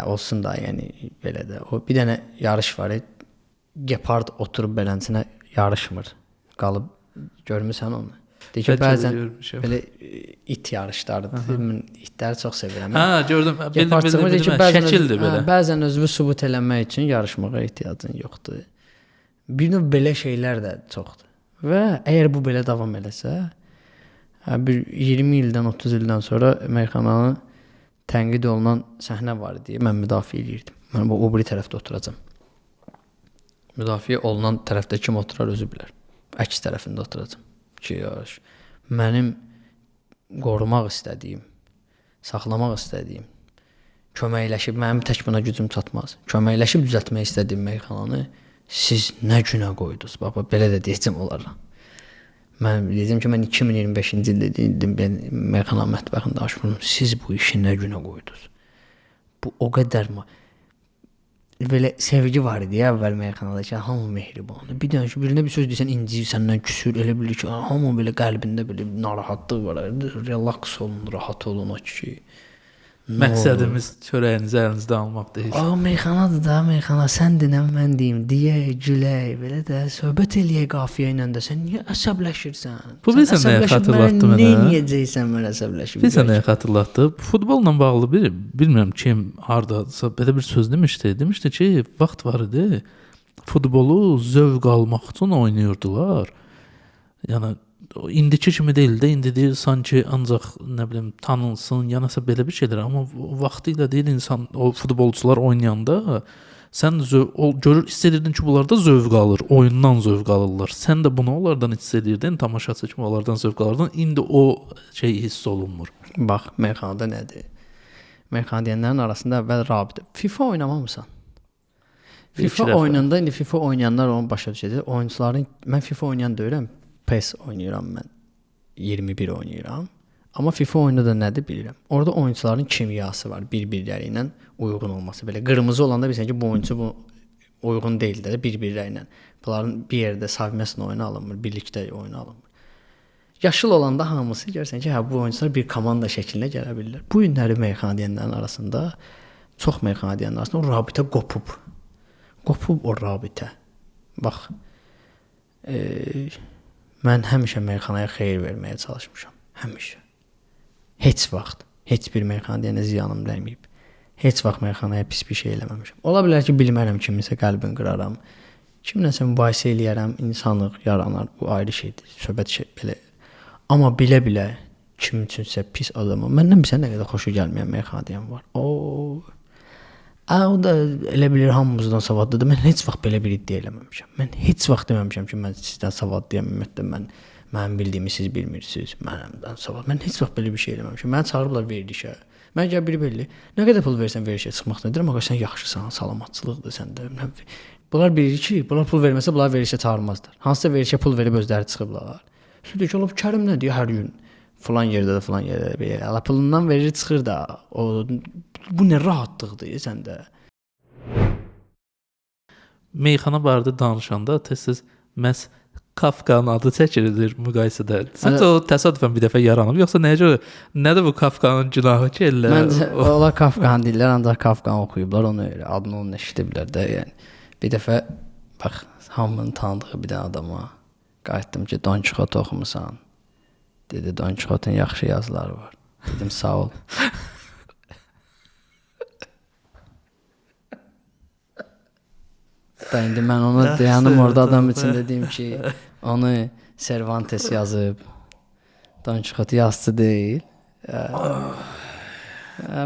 olsun da, yəni belə də. O bir dənə yarış var, Gepard oturub beləsinə yarışmır. Qalıb görmüsən onu. Deyir ki, bəzən belə it yarışlarıdır. Mən itləri çox sevirəm. Hə, gördüm. Bildim. Şəkildir belə. Bəzən özünü sübut eləmək üçün yarışmağa ehtiyacın yoxdur. Bir növ belə şeylər də çoxdur. Və əgər bu belə davam eləsə, bir 20 ildən, 30 ildən sonra meyxananın tənqid olunan səhnə var deyə mən müdafiə eləyirdim. Mən bu o biri tərəfdə oturacam. Müdafiə olunan tərəfdə kim oturar özü bilər. Əks tərəfində oturacam. Ki, mənim qorumaq istədiyim, saxlamaq istədiyim, köməkləşib, mənim tək buna gücüm çatmaz. Köməkləşib düzəltmək istədiyim meyxananı siz nə günə qoydunuz? Baba, belə də deyəcəm onlara. Mən deyəcəm ki, mən 2025-ci ildə deyildim, ben meyxana mətbəxində açmıram. Siz bu işi nə günə qoydunuz? Bu o qədər mı? Belə sevgi var idi ya əvvəl meyxanada ki, hamı mehribandır. Bir dənə ki, birinə bir söz deyirsən, inciyir, səndən küsür, elə bilir ki, hamı belə qəlbində belə narahatlıq var. Relax olun, rahat olun o kişi. Məqsədimiz çörəyinizi əlinizdən almaq deyil. Aa, meyxanadır da, meyxana. Sən denən, mən deyim, deyək, gülək, belə də söhbət eləyək qafiyə ilə də. Sən niyə əsəbləşirsən? Bu bilirsən nəyə xatırlatdı mənə? Nə eləyəcəksən mən əsəbləşib? Bilirsən nəyə xatırlatdı? Futbolla bağlı bir, bilmirəm kim, hardasa belə bir söz demişdi. Demişdi ki, vaxt var idi, futbolu zövq almaq üçün oynayırdılar. Yəni indiki kimi deyil də, indi deyir sanki ancaq nə bilim tanınsın, ya nəsə belə bir şeydir, amma vaxtı ilə deyir insan o futbolçular oynayanda sən görür, hiss edirdin ki, bunlar da zövq alır, oyundan zövq alırlar. Sən də bunu onlardan hiss edirdin, tamaşaçı kimi onlardan zövq alırdın. İndi o şey hiss olunmur. Bax, meyxanada nədir? Meyxana deyənlərin arasında əvvəl rabitə. FIFA oynamamısan? FIFA oynayanda, indi FIFA oynayanlar onu başa düşəcək. Oyunçuların, mən FIFA oynayan deyirəm, PES oynayıram mən. 21 oynayıram. Amma FIFA oyunu da nədir bilirəm. Orada oyunçuların kimyası var, bir-birləri ilə uyğun olması. Belə qırmızı olanda bilirsən ki, bu oyunçu bu uyğun deyil də bir-birləri ilə. Bunların bir yerdə совместно oyuna alınmır, birlikdə oyuna alınmır. Yaşıl olanda hamısı görürsən ki, hə bu oyunçular bir komanda şəklində gələ bilirlər. Bu günləri meyxana deyənlərin arasında, çox meyxana deyənlərin arasında o rabitə qopub. Qopub o rabitə. Bax, mən həmişə meyxanaya xeyir verməyə çalışmışam. Həmişə. Heç vaxt, heç bir meyxana deyənə ziyanım dəyməyib. Heç vaxt meyxanaya pis bir şey eləməmişəm. Ola bilər ki, bilmərəm kiminsə qəlbini qıraram. Kimləsə mübahisə eləyərəm, insanlıq yaranar. Bu ayrı şeydir, söhbət şey belə. Amma bilə-bilə kim üçünsə pis adamı, məndən bilsən nə qədər xoşu gəlməyən meyxana deyən var. O da elə bilir hamımızdan savadlıdır. Mən heç vaxt belə bir iddia eləməmişəm. Mən heç vaxt deməmişəm ki, mən sizdən savadlıyam, ümumiyyətlə mən mənim bildiyimi siz bilmirsiniz. Mənimdən savad. Mən heç vaxt belə bir şey eləməmişəm. Məni çağırıblar verilişə. Mən gəl biri belli. Nə qədər pul versən verilişə çıxmaq nədir? Amma sən yaxşısan, salamatçılıqdır səndə. Bunlar bilir ki, bunlar pul verməsə bunlar verilişə çağırmazlar. Hansısa verilişə pul verib özləri çıxıblar. Deyir ki, olub Kərim nə deyir hər gün? Filan yerdə də filan yerdə də belə. Ala pulundan verir çıxır da. O bu nə rahatlıqdır səndə. Meyxana barədə danışanda tez-tez məhz Kafkanın adı çəkilir müqayisədə. Səncə o təsadüfən bir dəfə yaranıb, yoxsa nəyə görə? Nədir bu Kafkanın günahı ki elə? Məncə onlar Kafkanı deyirlər, ancaq Kafkanı oxuyublar, onu elə adını onun eşidiblər də, yəni. Bir dəfə bax hamının tanıdığı bir dənə adama qayıtdım ki, Don Quixote oxumusan. Dedi, Don Quixote'un yaxşı yazıları var. Dedim, sağ ol. Da indi mən ona dayanım orada adam üçün dediyim ki, onu Cervantes yazıb. Don Quixote yazıcı deyil.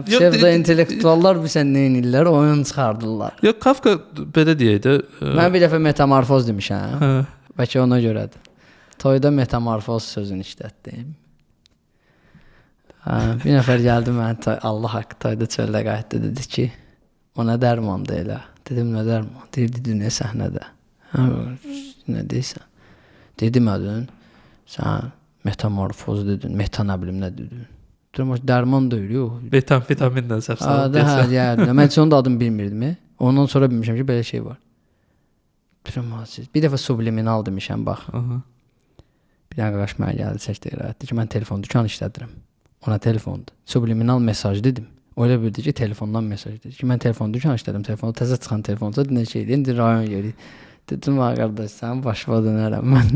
Psevdo intellektuallar bilsən nə edirlər, oyun çıxardırlar. Yox, Kafka belə deyək də. Mən bir dəfə metamorfoz demişəm. Hə. Bəlkə ona görədir. Toyda metamorfoz sözünü işlətdim. Hə, bir nəfər gəldi mənə, Allah haqqı toyda çöldə qayıtdı, dedi ki, o nə dərmandır elə? Dedim, nə dərman? Deyir, dedi, nə səhnədə? Hə, nə deyirsən? Dedim, ədün, sən metamorfoz dedin, meta nə bilim nə dedin. Deyirəm, dərman deyil, yox. Metamfetaminlə səhv salıb deyirsən. Hə, mən heç onun da adını bilmirdim. Ondan sonra bilmişəm ki, belə şey var. Deyirəm, siz. Bir dəfə subliminal demişəm, bax. Aha. Bir dənə qaqaş mənə gəldi, çəkdi, etdi ki, mən telefon dükan işlədirəm. Ona telefondur. Subliminal mesaj dedim. O elə bildi ki, telefondan mesaj dedi ki, mən telefon dükan işlədim, telefonda təzə çıxan telefonda nə şeydir, indi rayon yeri. Dedim, ha qardaş, sən başıma dönərəm, mən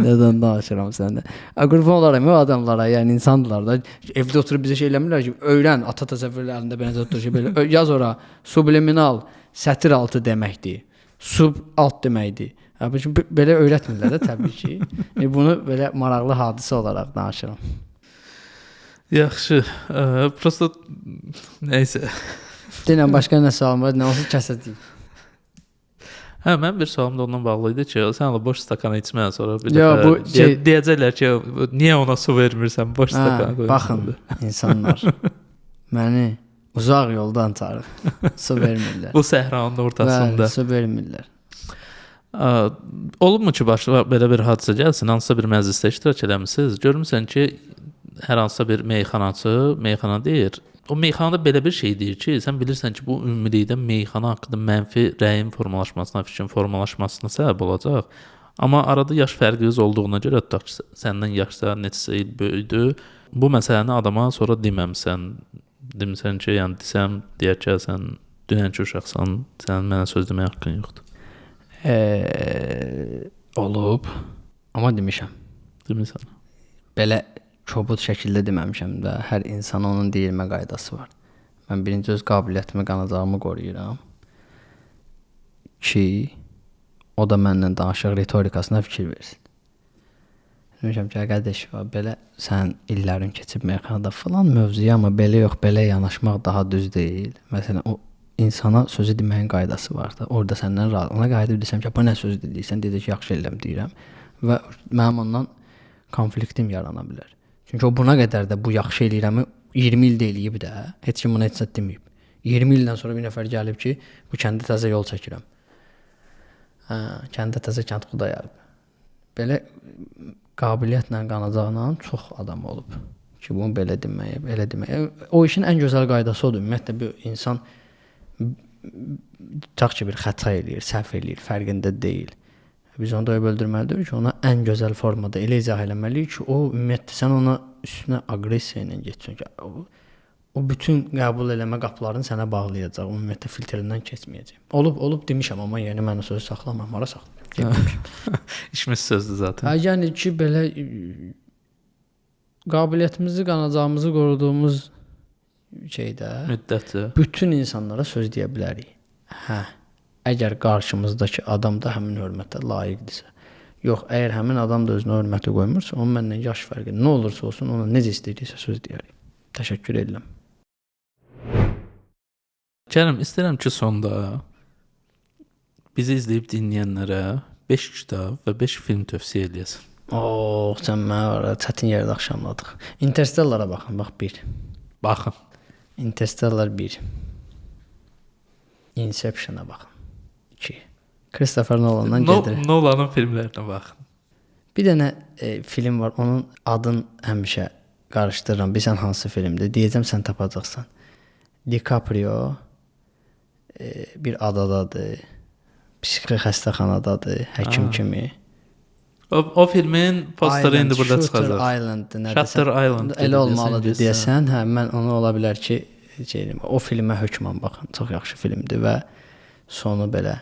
nədən danışıram səndə. Qurban olaram o adamlara, yəni insandılar da, evdə oturub bizə şey eləmirlər ki, öyrən, ata təsəvvürlə əlində belə tutur ki, belə, yaz ora, subliminal, sətir altı deməkdir, sub alt deməkdir. Belə öyrətmirlər də təbii ki. Bunu belə maraqlı hadisə olaraq danışıram. Yaxşı, prosto nəysə. Denən başqa nə sualım var, nə olsa kəsəcəyik. Hə, mənim bir sualım da ondan bağlı idi ki, sən elə boş stakanı içmədən sonra bir dəfə bu şey... deyəcəklər ki, niyə ona su vermirsən, boş stakanı qoyursan. Baxın, insanlar, məni uzaq yoldan çağırır, su vermirlər. Bu səhranın ortasında. Bəli, su vermirlər. Olubmu ki, başına belə bir hadisə gəlsin, hansısa bir məclisdə iştirak eləmisiniz, görmüsən ki, hər hansısa bir meyxanaçı, meyxana deyir, O meyxanada belə bir şey deyir ki, sən bilirsən ki, bu ümumilikdə meyxana haqqında mənfi rəyin formalaşmasına, fikrin formalaşmasına səbəb olacaq. Amma arada yaş fərqiniz olduğuna görə, tutaq ki, səndən yaşca neçə il böyüdü. Bu məsələni adama sonra deməmisən. Demisən ki, yəni desəm, deyər ki, sən dünənki uşaqsan, sənin mənə söz deməyə haqqın yoxdur. Olub. Amma demişəm. Demisən. Belə kobud şəkildə deməmişəm də. Hər insana onun deyilmə qaydası var. Mən birinci öz qabiliyyətimi, qanacağımı qoruyuram ki, o da mənlə danışıq ritorikasına fikir versin. Demişəm ki, qardaş, belə sən illərin keçib meyxanada filan mövzuya, amma belə yox, belə yanaşmaq daha düz deyil. Məsələn, o insana sözü deməyin qaydası var da. Orada səndən razı. Ona qayıdıb desəm ki, bu nə söz dediysən, deyəcək ki, yaxşı eləm deyirəm və mənim ondan konfliktim yarana bilər. Çünki o buna qədər də bu yaxşı eləyirəmi 20 ildə eləyib də, heç kim buna heç zət deməyib. 20 ildən sonra bir nəfər gəlib ki, bu kəndə təzə yol çəkirəm. Hə, kəndə təzə kənd Xudayar. Belə qabiliyyətlə, qanacaqla çox adam olub ki, bunu belə deməyə, belə deməyə. O işin ən gözəl qaydası odur. Ümumiyyətlə bir insan tutaq ki, bir xəta eləyir, səhv eləyir, fərqində deyil. Biz onu doyub öldürməlidir ki, ona ən gözəl formada elə izah eləməliyik ki, o ümumiyyətlə sən ona üstünə aqressiya ilə getsin ki, o bütün qəbul eləmə qapılarını sənə bağlayacaq, ümumiyyətlə filtrindən keçməyəcək. Olub demişəm, amma yəni mən o sözü saxlamam, hara saxlayım? İşimiz sözdür zaten. Hə, yəni ki, belə qabiliyyətimizi, qanacağımızı qoruduğumuz şeydə müddətcə bütün insanlara söz deyə bilərik. Hə. Əgər qarşımızdakı adam da həmin hörmətə layiqdirsə. Yox, əgər həmin adam da özünə hörməti qoymursa, onun məndən yaş fərqi nə olursa olsun, ona necə istəyirsə söz deyərik. Təşəkkür edirəm. Kərim, istəyirəm ki, sonda bizi izləyib dinləyənlərə 5 kitab və 5 film tövsiyə eləyəsən. Oh, sən mənə var, çətin yerdə axşamladıq. Interstellara baxın, bax 1. Baxın. Interstellar 1. Inception-a baxın. 2. Christopher Nolan'dan gedir. Nolan'ın filmlərinə baxın. Bir dənə film var, onun adını həmişə qarışdırıram. Bilirsən hansı filmdir? Deyəcəm, sən tapacaqsan. DiCaprio bir adadadır. Psixi xəstəxanadadır, həkim kimi. O filmin posteri indi burada çıxacaq. Shutter Island, Shutter Island. Elə olmalıdır deyəsən. Hə, mən onu ola bilər ki, şey, o filmə hökmən baxın. Çox yaxşı filmdir və sonu belə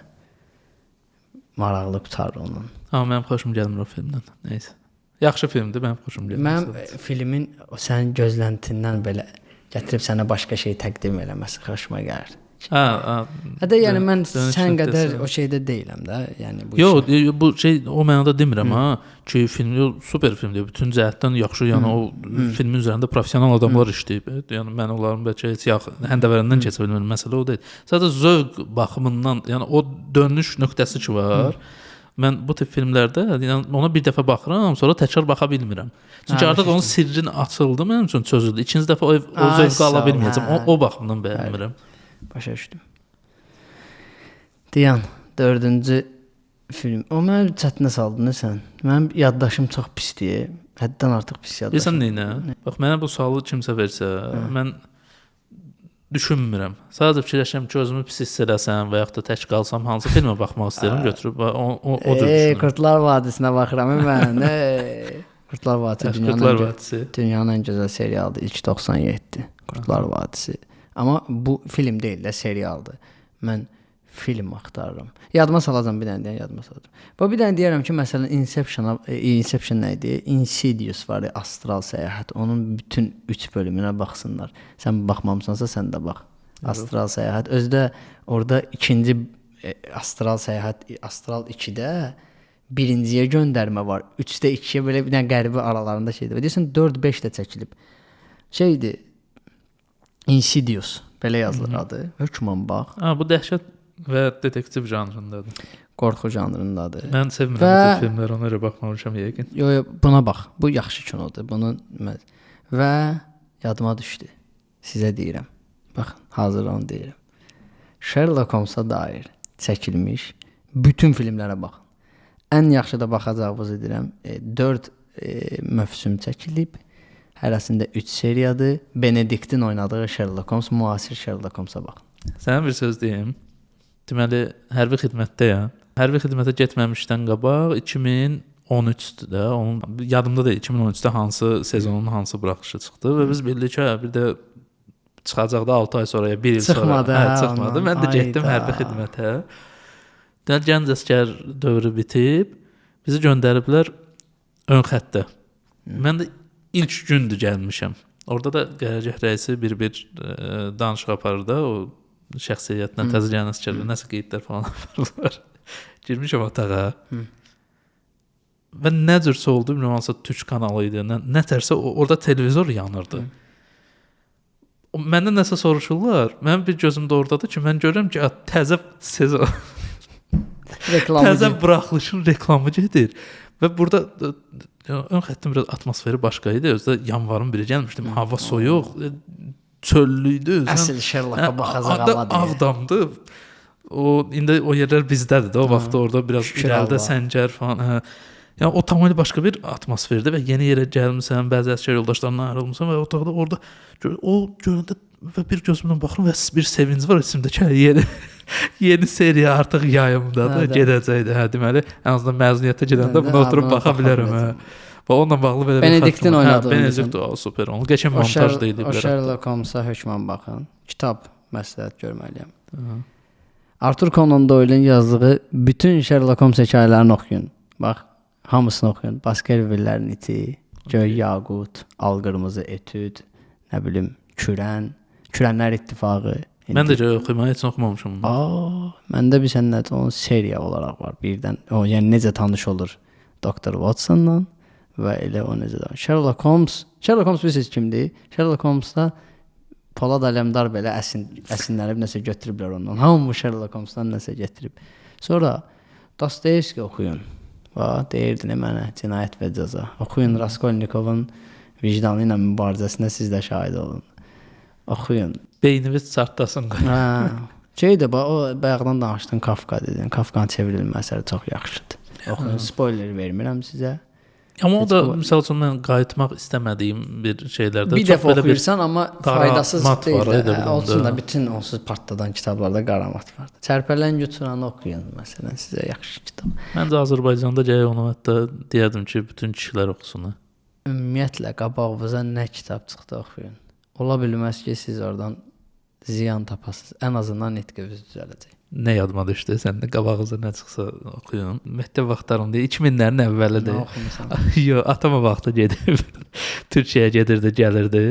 maraqlı qurtarır onun. Amma mənim xoşum gəlmir o filmdən. Neysə. Yaxşı filmdir, mənim xoşum gəlmir. Mənim filmin sənin gözləntindən belə gətirib sənə başqa şey təqdim eləməsi xoşuma gəlir. Hətta yəni mən sən qədər o şeydə deyiləm də. Yəni bu yox, bu şey o mənada demirəm ha ki, film super filmdir. Bütün cəhətdən yaxşı, yəni o filmin üzərində professional adamlar işləyib. Yəni mən onların bəlkə heç həndəvərindən keçə bilmirəm. Məsələ o deyil. Sadəcə zövq baxımından, yəni o dönüş nöqtəsi ki var. Mən bu tip filmlərdə yəni ona bir dəfə baxıram, sonra təkrar baxa bilmirəm. Çünki artıq onun sirrin açıldı, mənim üçün çözüldü. İkinci dəfə o zövqü ala bilməyəcəm. O baxımdan bəyənmirəm. Başa düşdüm. Diyan, 4-cü film. O mənə çətinə saldın sən. Mənim yaddaşım çox pisdir. Həddən artıq pis yaddaşım. Bilirsən neynə? Bax, mənə bu sualı kimsə versə, mən düşünmürəm. Sadəcə fikirləşirəm ki, özümü pis hiss eləsəm və yaxud da tək qalsam, hansı filmə baxmaq istəyirəm, götürüb o cür düşünürəm. Qurtlar Vadisinə baxıram mən. Qurtlar Vadisi dünyanın ən gözəl serialıdır. İlk 97. Qurtlar Vadisi. Amma bu film deyil də, serialdır. Mən film axtarıram. Yadıma salacam bir dənə deyən, yadıma salacam. Bu bir dənə deyərəm ki, məsələn Inception nə idi? Insidious var, astral səyahət. Onun bütün 3 bölümünə baxsınlar. Sən baxmamısansa sən də bax. Astral səyahət. Özü də orada ikinci astral səyahət, Astral 2-də birinciyə göndərmə var. 3-də 2-yə belə bir dənə qəribə aralarında şeydir. Deyirsən 4-5 də çəkilib. Şeydir. Insidious belə yazılır adı. Hökmən bax. Ha, bu dəhşət və detektiv janrındadır. Qorxu janrındadır. Mən sevmirəm bu tip filmləri, ona görə baxmamışam yəqin. Yo, yo, buna bax. Bu yaxşı kinodur. Bunun və yadıma düşdü. Sizə deyirəm. Baxın, hazır onu deyirəm. Sherlock Holmesa dair çəkilmiş bütün filmlərə baxın. Ən yaxşı da baxacağınızı deyirəm. 4 mövsüm çəkilib. Hərəsində 3 seriyadır. Benediktin oynadığı Sherlock Holmes, müasir Sherlock Holmesa baxın. Sənə bir söz deyim. Deməli, hərbi xidmətdəyəm. Hərbi xidmətə getməmişdən qabaq 2013-dür də. Onun yadımda deyil 2013-də hansı sezonun hansı buraxılışı çıxdı və biz bildik ki, bir də çıxacaq da 6 ay sonra ya 1 il sonra. Çıxmadı, Hə, çıxmadı. Mən də getdim hərbi xidmətə. Deməli, gənc əsgər dövrü bitib, bizi göndəriblər ön xəttə. Mən də ilk gündür gəlmişəm. Orada da qərargah rəisi bir-bir danışıq aparır da, o şəxsiyyətlə təzə gələn əsgərlər nəsə qeydlər falan aparırlar. Girmişəm otağa. Və nə cürsə oldu, bilmirəm hansısa türk kanalı idi, nə tərsə orada televizor yanırdı. Məndən nəsə soruşurlar. Mənim bir gözüm də oradadır ki, mən görürəm ki, təzə sezon reklamı təzə buraxılışın reklamı gedir. Və burada ön xəttin biraz atmosferi başqa idi. Özü də yanvarın biri gəlmişdim. Hava soyuq, çöllü idi. Əsl Sherlock-a baxacaq hava deyə. Ağdamdı. O indi o yerlər bizdədir də. O vaxt orada biraz irəlidə Səncər falan. Hə. Yəni o tamamilə başqa bir atmosferdir və yeni yerə gəlmisən, bəzi əsgər yoldaşlarından ayrılmısan və otaqda orada o görəndə və bir gözümlə baxıram və bir sevinc var içimdə ki, yeni seriya artıq yayımdadır, gedəcəkdir. Hə, deməli, ən azından məzuniyyətə gedəndə buna oturub baxa bilərəm. Hə. Və onunla bağlı belə bir Benediktin oynadığı. Hə, Benedikt o super. Onu qəşəng montaj da ediblər. O Sherlock Holmesa hökmən baxın. Kitab məsləhət görməliyəm. Aha. Arthur Conan Doyle-in yazdığı bütün Sherlock Holmes hekayələrini oxuyun. Bax, hamısını oxuyun. Baskerville'lərin iti, Göy Yaqut, Al Qırmızı Etüd, nə bilim, Kürən, Kürənlər İttifaqı. Mən də gərək oxuyum, heç oxumamışam onu. Aa, məndə bir sən nədir, onun seriya olaraq var birdən. O, yəni necə tanış olur Dr. Watsonla və elə o necə də. Sherlock Holmes, Sherlock Holmes bilirsiniz kimdir? Sherlock Holmesda Polad Aləmdar belə əsinlənib nəsə götürüblər ondan. Hamı Sherlock Holmesdan nəsə gətirib. Sonra Dostoyevski oxuyun. Va, deyirdin mənə Cinayət və Cəza. Oxuyun Raskolnikovun vicdanı ilə mübarizəsinə siz də şahid olun. Oxuyun. Beyniniz çartlasın. Hə. Şey də bax, o bayaqdan danışdın Kafka dedin. Kafkanın çevrilmə əsəri çox yaxşıdır. Oxuyun, spoiler vermirəm sizə. Amma o da misal üçün mən qayıtmaq istəmədiyim bir şeylərdə bir çox dəfə oxuyursan, amma faydasız deyil. Olsun da bütün onsuz partladan kitablarda qaramat var. Çərpələn Götüranı oxuyun məsələn, sizə yaxşı kitab. Məncə Azərbaycanda gərək onu hətta deyərdim ki, bütün kişilər oxusun. Ümumiyyətlə qabağınıza nə kitab çıxdı oxuyun. Ola bilməz ki, siz oradan ziyan tapasınız. Ən azından nitqiniz düzələcək. Nə yadıma düşdü? Sən də qabağınıza nə çıxsa oxuyun. Məktəb vaxtlarımda 2000-lərin əvvəlidir. Nə oxumusan? Yox, atam o vaxtı gedib Türkiyəyə gedirdi, gəlirdi.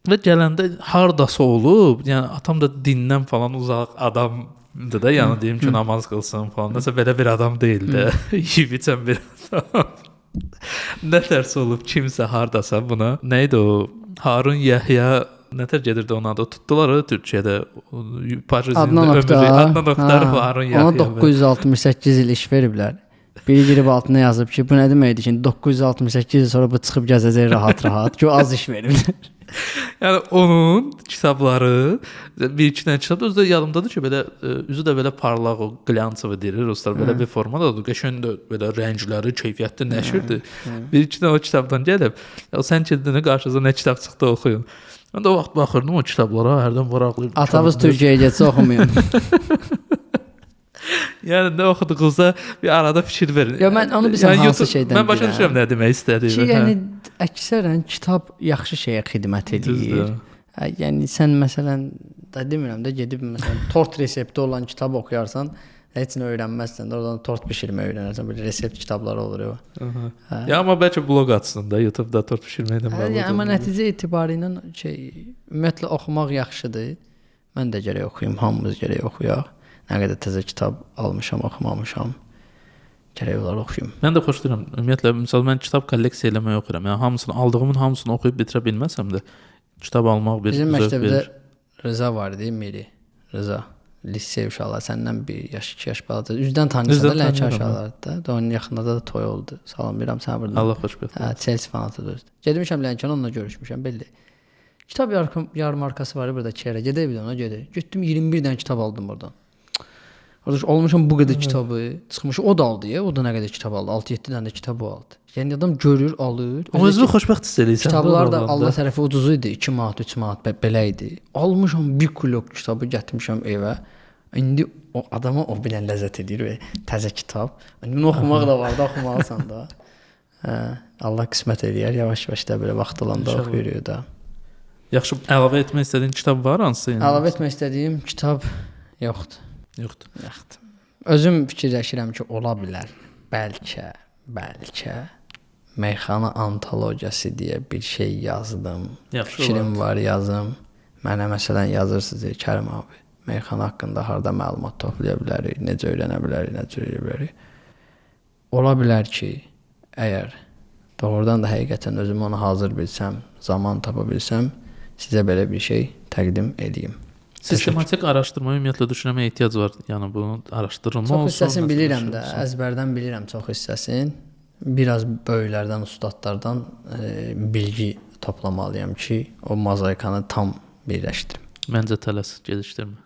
Və gələndə hardasa olub, yəni atam da dindən falan uzaq adamdır da, yəni deyim ki, namaz qılsın falan. Nəsə belə bir adam deyil də. Yeyib içən bir adam. Nə tərsə olub kimsə hardasa buna. Nə idi o? Harun Yəhya nətər gedirdi onun adı? Tutdular o Türkiyədə. Adnan Oktar. Adnan Oktar, Harun Yəhya. Ona 968 il iş veriblər. Biri girib altına yazıb ki, bu nə deməkdir ki, 968 il sonra bu çıxıb gəzəcək rahat-rahat ki, o az iş veriblər. Yəni onun kitabları, bir iki dənə kitab özü də yadımdadır ki, belə üzü də belə parlaq, o glyansovı deyir ruslar, belə bir formadadır. Qəşəng də belə rəngləri, keyfiyyətli nəşirdir. Bir iki dənə o kitabdan gəlib. O sən ki dedin, qarşınıza nə kitab çıxdı oxuyun. Mən də o vaxt baxırdım o kitablara, hərdən varaqlayıb. Atavız Türkiyəyə getsə oxumayın. Yəni nə oxuduğunuzda bir arada fikir verin. Yo, mən onu bilsəm yəni, hansı şeydən. Mən başa düşürəm nə demək istədiyini. Ki, yəni əksərən kitab yaxşı şeyə xidmət edir. Yəni sən məsələn da demirəm də gedib məsələn tort resepti olan kitab oxuyarsan, heç nə öyrənməzsən də, oradan tort bişirməyi öyrənərsən. Belə resept kitabları olur o. Ya amma bəlkə blog atsın da YouTube-da tort bişirməklə bağlı. Yəni amma nəticə etibarı ilə şey ümumiyyətlə oxumaq yaxşıdır. Mən də gərək oxuyum, hamımız gərək oxuyaq. Nə qədər təzə kitab almışam, oxumamışam. Gərək onları oxuyum. Mən də xoşlayıram. Ümumiyyətlə, misal mən kitab kolleksiya eləməyi oxuyuram. Yəni hamısını aldığımın hamısını oxuyub bitirə bilməsəm də kitab almaq bir Bizim zövq məktəbdə verir. Rıza var idi, Miri. Rıza. Lisey uşaqlar səndən bir yaş, 2 yaş balaca. Üzdən tanıyırsan da Lənkəran uşaqlardır da. Onun yaxınlarda da toy oldu. Salamlayıram səni buradan. Allah xoşbəxt. Hə, Chelsea fanatıdır özü. Getmişəm Lənkərana, onunla görüşmüşəm, belli. Kitab yarmarkası var burada Kərə. Gedək bir də ona gedək. Getdim 21 dənə kitab aldım oradan. Qardaş, almışam bu qədər kitabı, çıxmış o da aldı ya, o da nə qədər kitab aldı? 6-7 dənə də kitab o aldı. Yəni adam görür, alır. Amma özünü xoşbəxt hiss eləyirsən. Kitablar da Allah tərəfi ucuz idi, 2 manat, 3 manat belə idi. Almışam bir klok kitabı gətirmişəm evə. İndi o adama o bilən ləzzət eləyir və təzə kitab. İndi bunu oxumaq da var da, oxumalısan da. Hə, Allah qismət eləyər, yavaş-yavaş da belə vaxt olanda oxuyuruq da. Yaxşı, əlavə etmək istədiyin kitab var hansı? Yəni? Əlavə etmək istədiyim kitab yoxdur. Yoxdur. Yoxdur. Özüm fikirləşirəm ki, ola bilər. Bəlkə meyxana antologiyası deyə bir şey yazdım. Yaxşı, fikrim var, yazım. Mənə məsələn yazırsınız, Kərim abi, meyxana haqqında harda məlumat toplaya bilərik, necə öyrənə bilərik, nə cür eləyə bilərik. Ola bilər ki, əgər doğrudan da həqiqətən özümü ona hazır bilsəm, zaman tapa bilsəm, sizə belə bir şey təqdim eləyim. Sistematik araşdırma ümumiyyətlə düşünməyə ehtiyac var. Yəni bunun araşdırılma çox olsun. Çox hissəsini bilirəm də, əzbərdən bilirəm çox hissəsini. Biraz böyüklərdən, ustadlardan bilgi toplamalıyam ki, o mozaikanı tam birləşdirim. Məncə tələs, gecikdirmə.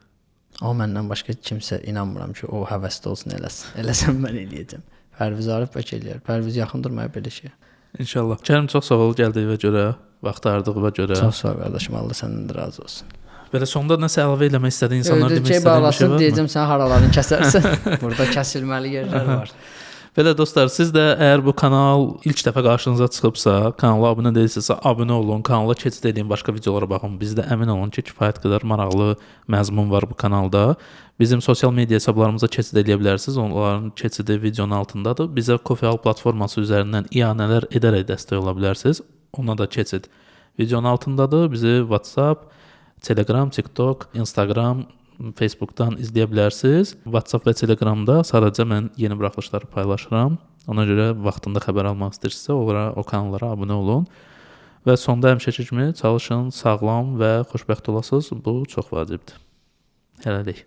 Amma məndən başqa kimsə inanmıram ki, o həvəsli olsun eləsin. Eləsəm mən eləyəcəm. Pərviz Arif bəlkə eləyər. Pərviz yaxın durmaya belə şeyə. İnşallah. Kərim, çox sağ ol gəldiyinə görə, vaxt ayırdığına görə. Çox sağ ol qardaşım, Allah səndən də razı olsun. Belə sonda nəsə əlavə eləmək istədiyin insanlar demək istədiyin bir şey varmı? Deyəcəm sən haralarını kəsərsən. Burada kəsilməli yerlər var. Belə dostlar, siz də əgər bu kanal ilk dəfə qarşınıza çıxıbsa, kanala abunə deyilsinizsə, abunə olun, kanala keçid edin, başqa videolara baxın. Bizdə əmin olun ki, kifayət qədər maraqlı məzmun var bu kanalda. Bizim sosial media hesablarımıza keçid edə bilərsiniz. Onların keçidi videonun altındadır. Bizə Kofe.al platforması üzərindən ianələr edərək dəstək ola bilərsiniz. Ona da keçid videonun altındadır. Bizi WhatsApp, Telegram, TikTok, Instagram, Facebookdan izləyə bilərsiniz. WhatsApp və Telegramda sadəcə mən yeni buraxılışları paylaşıram. Ona görə vaxtında xəbər almaq istəyirsinizsə, onlara, o kanallara abunə olun. Və sonda həmişəki kimi çalışın, sağlam və xoşbəxt olasınız. Bu çox vacibdir. Hələlik.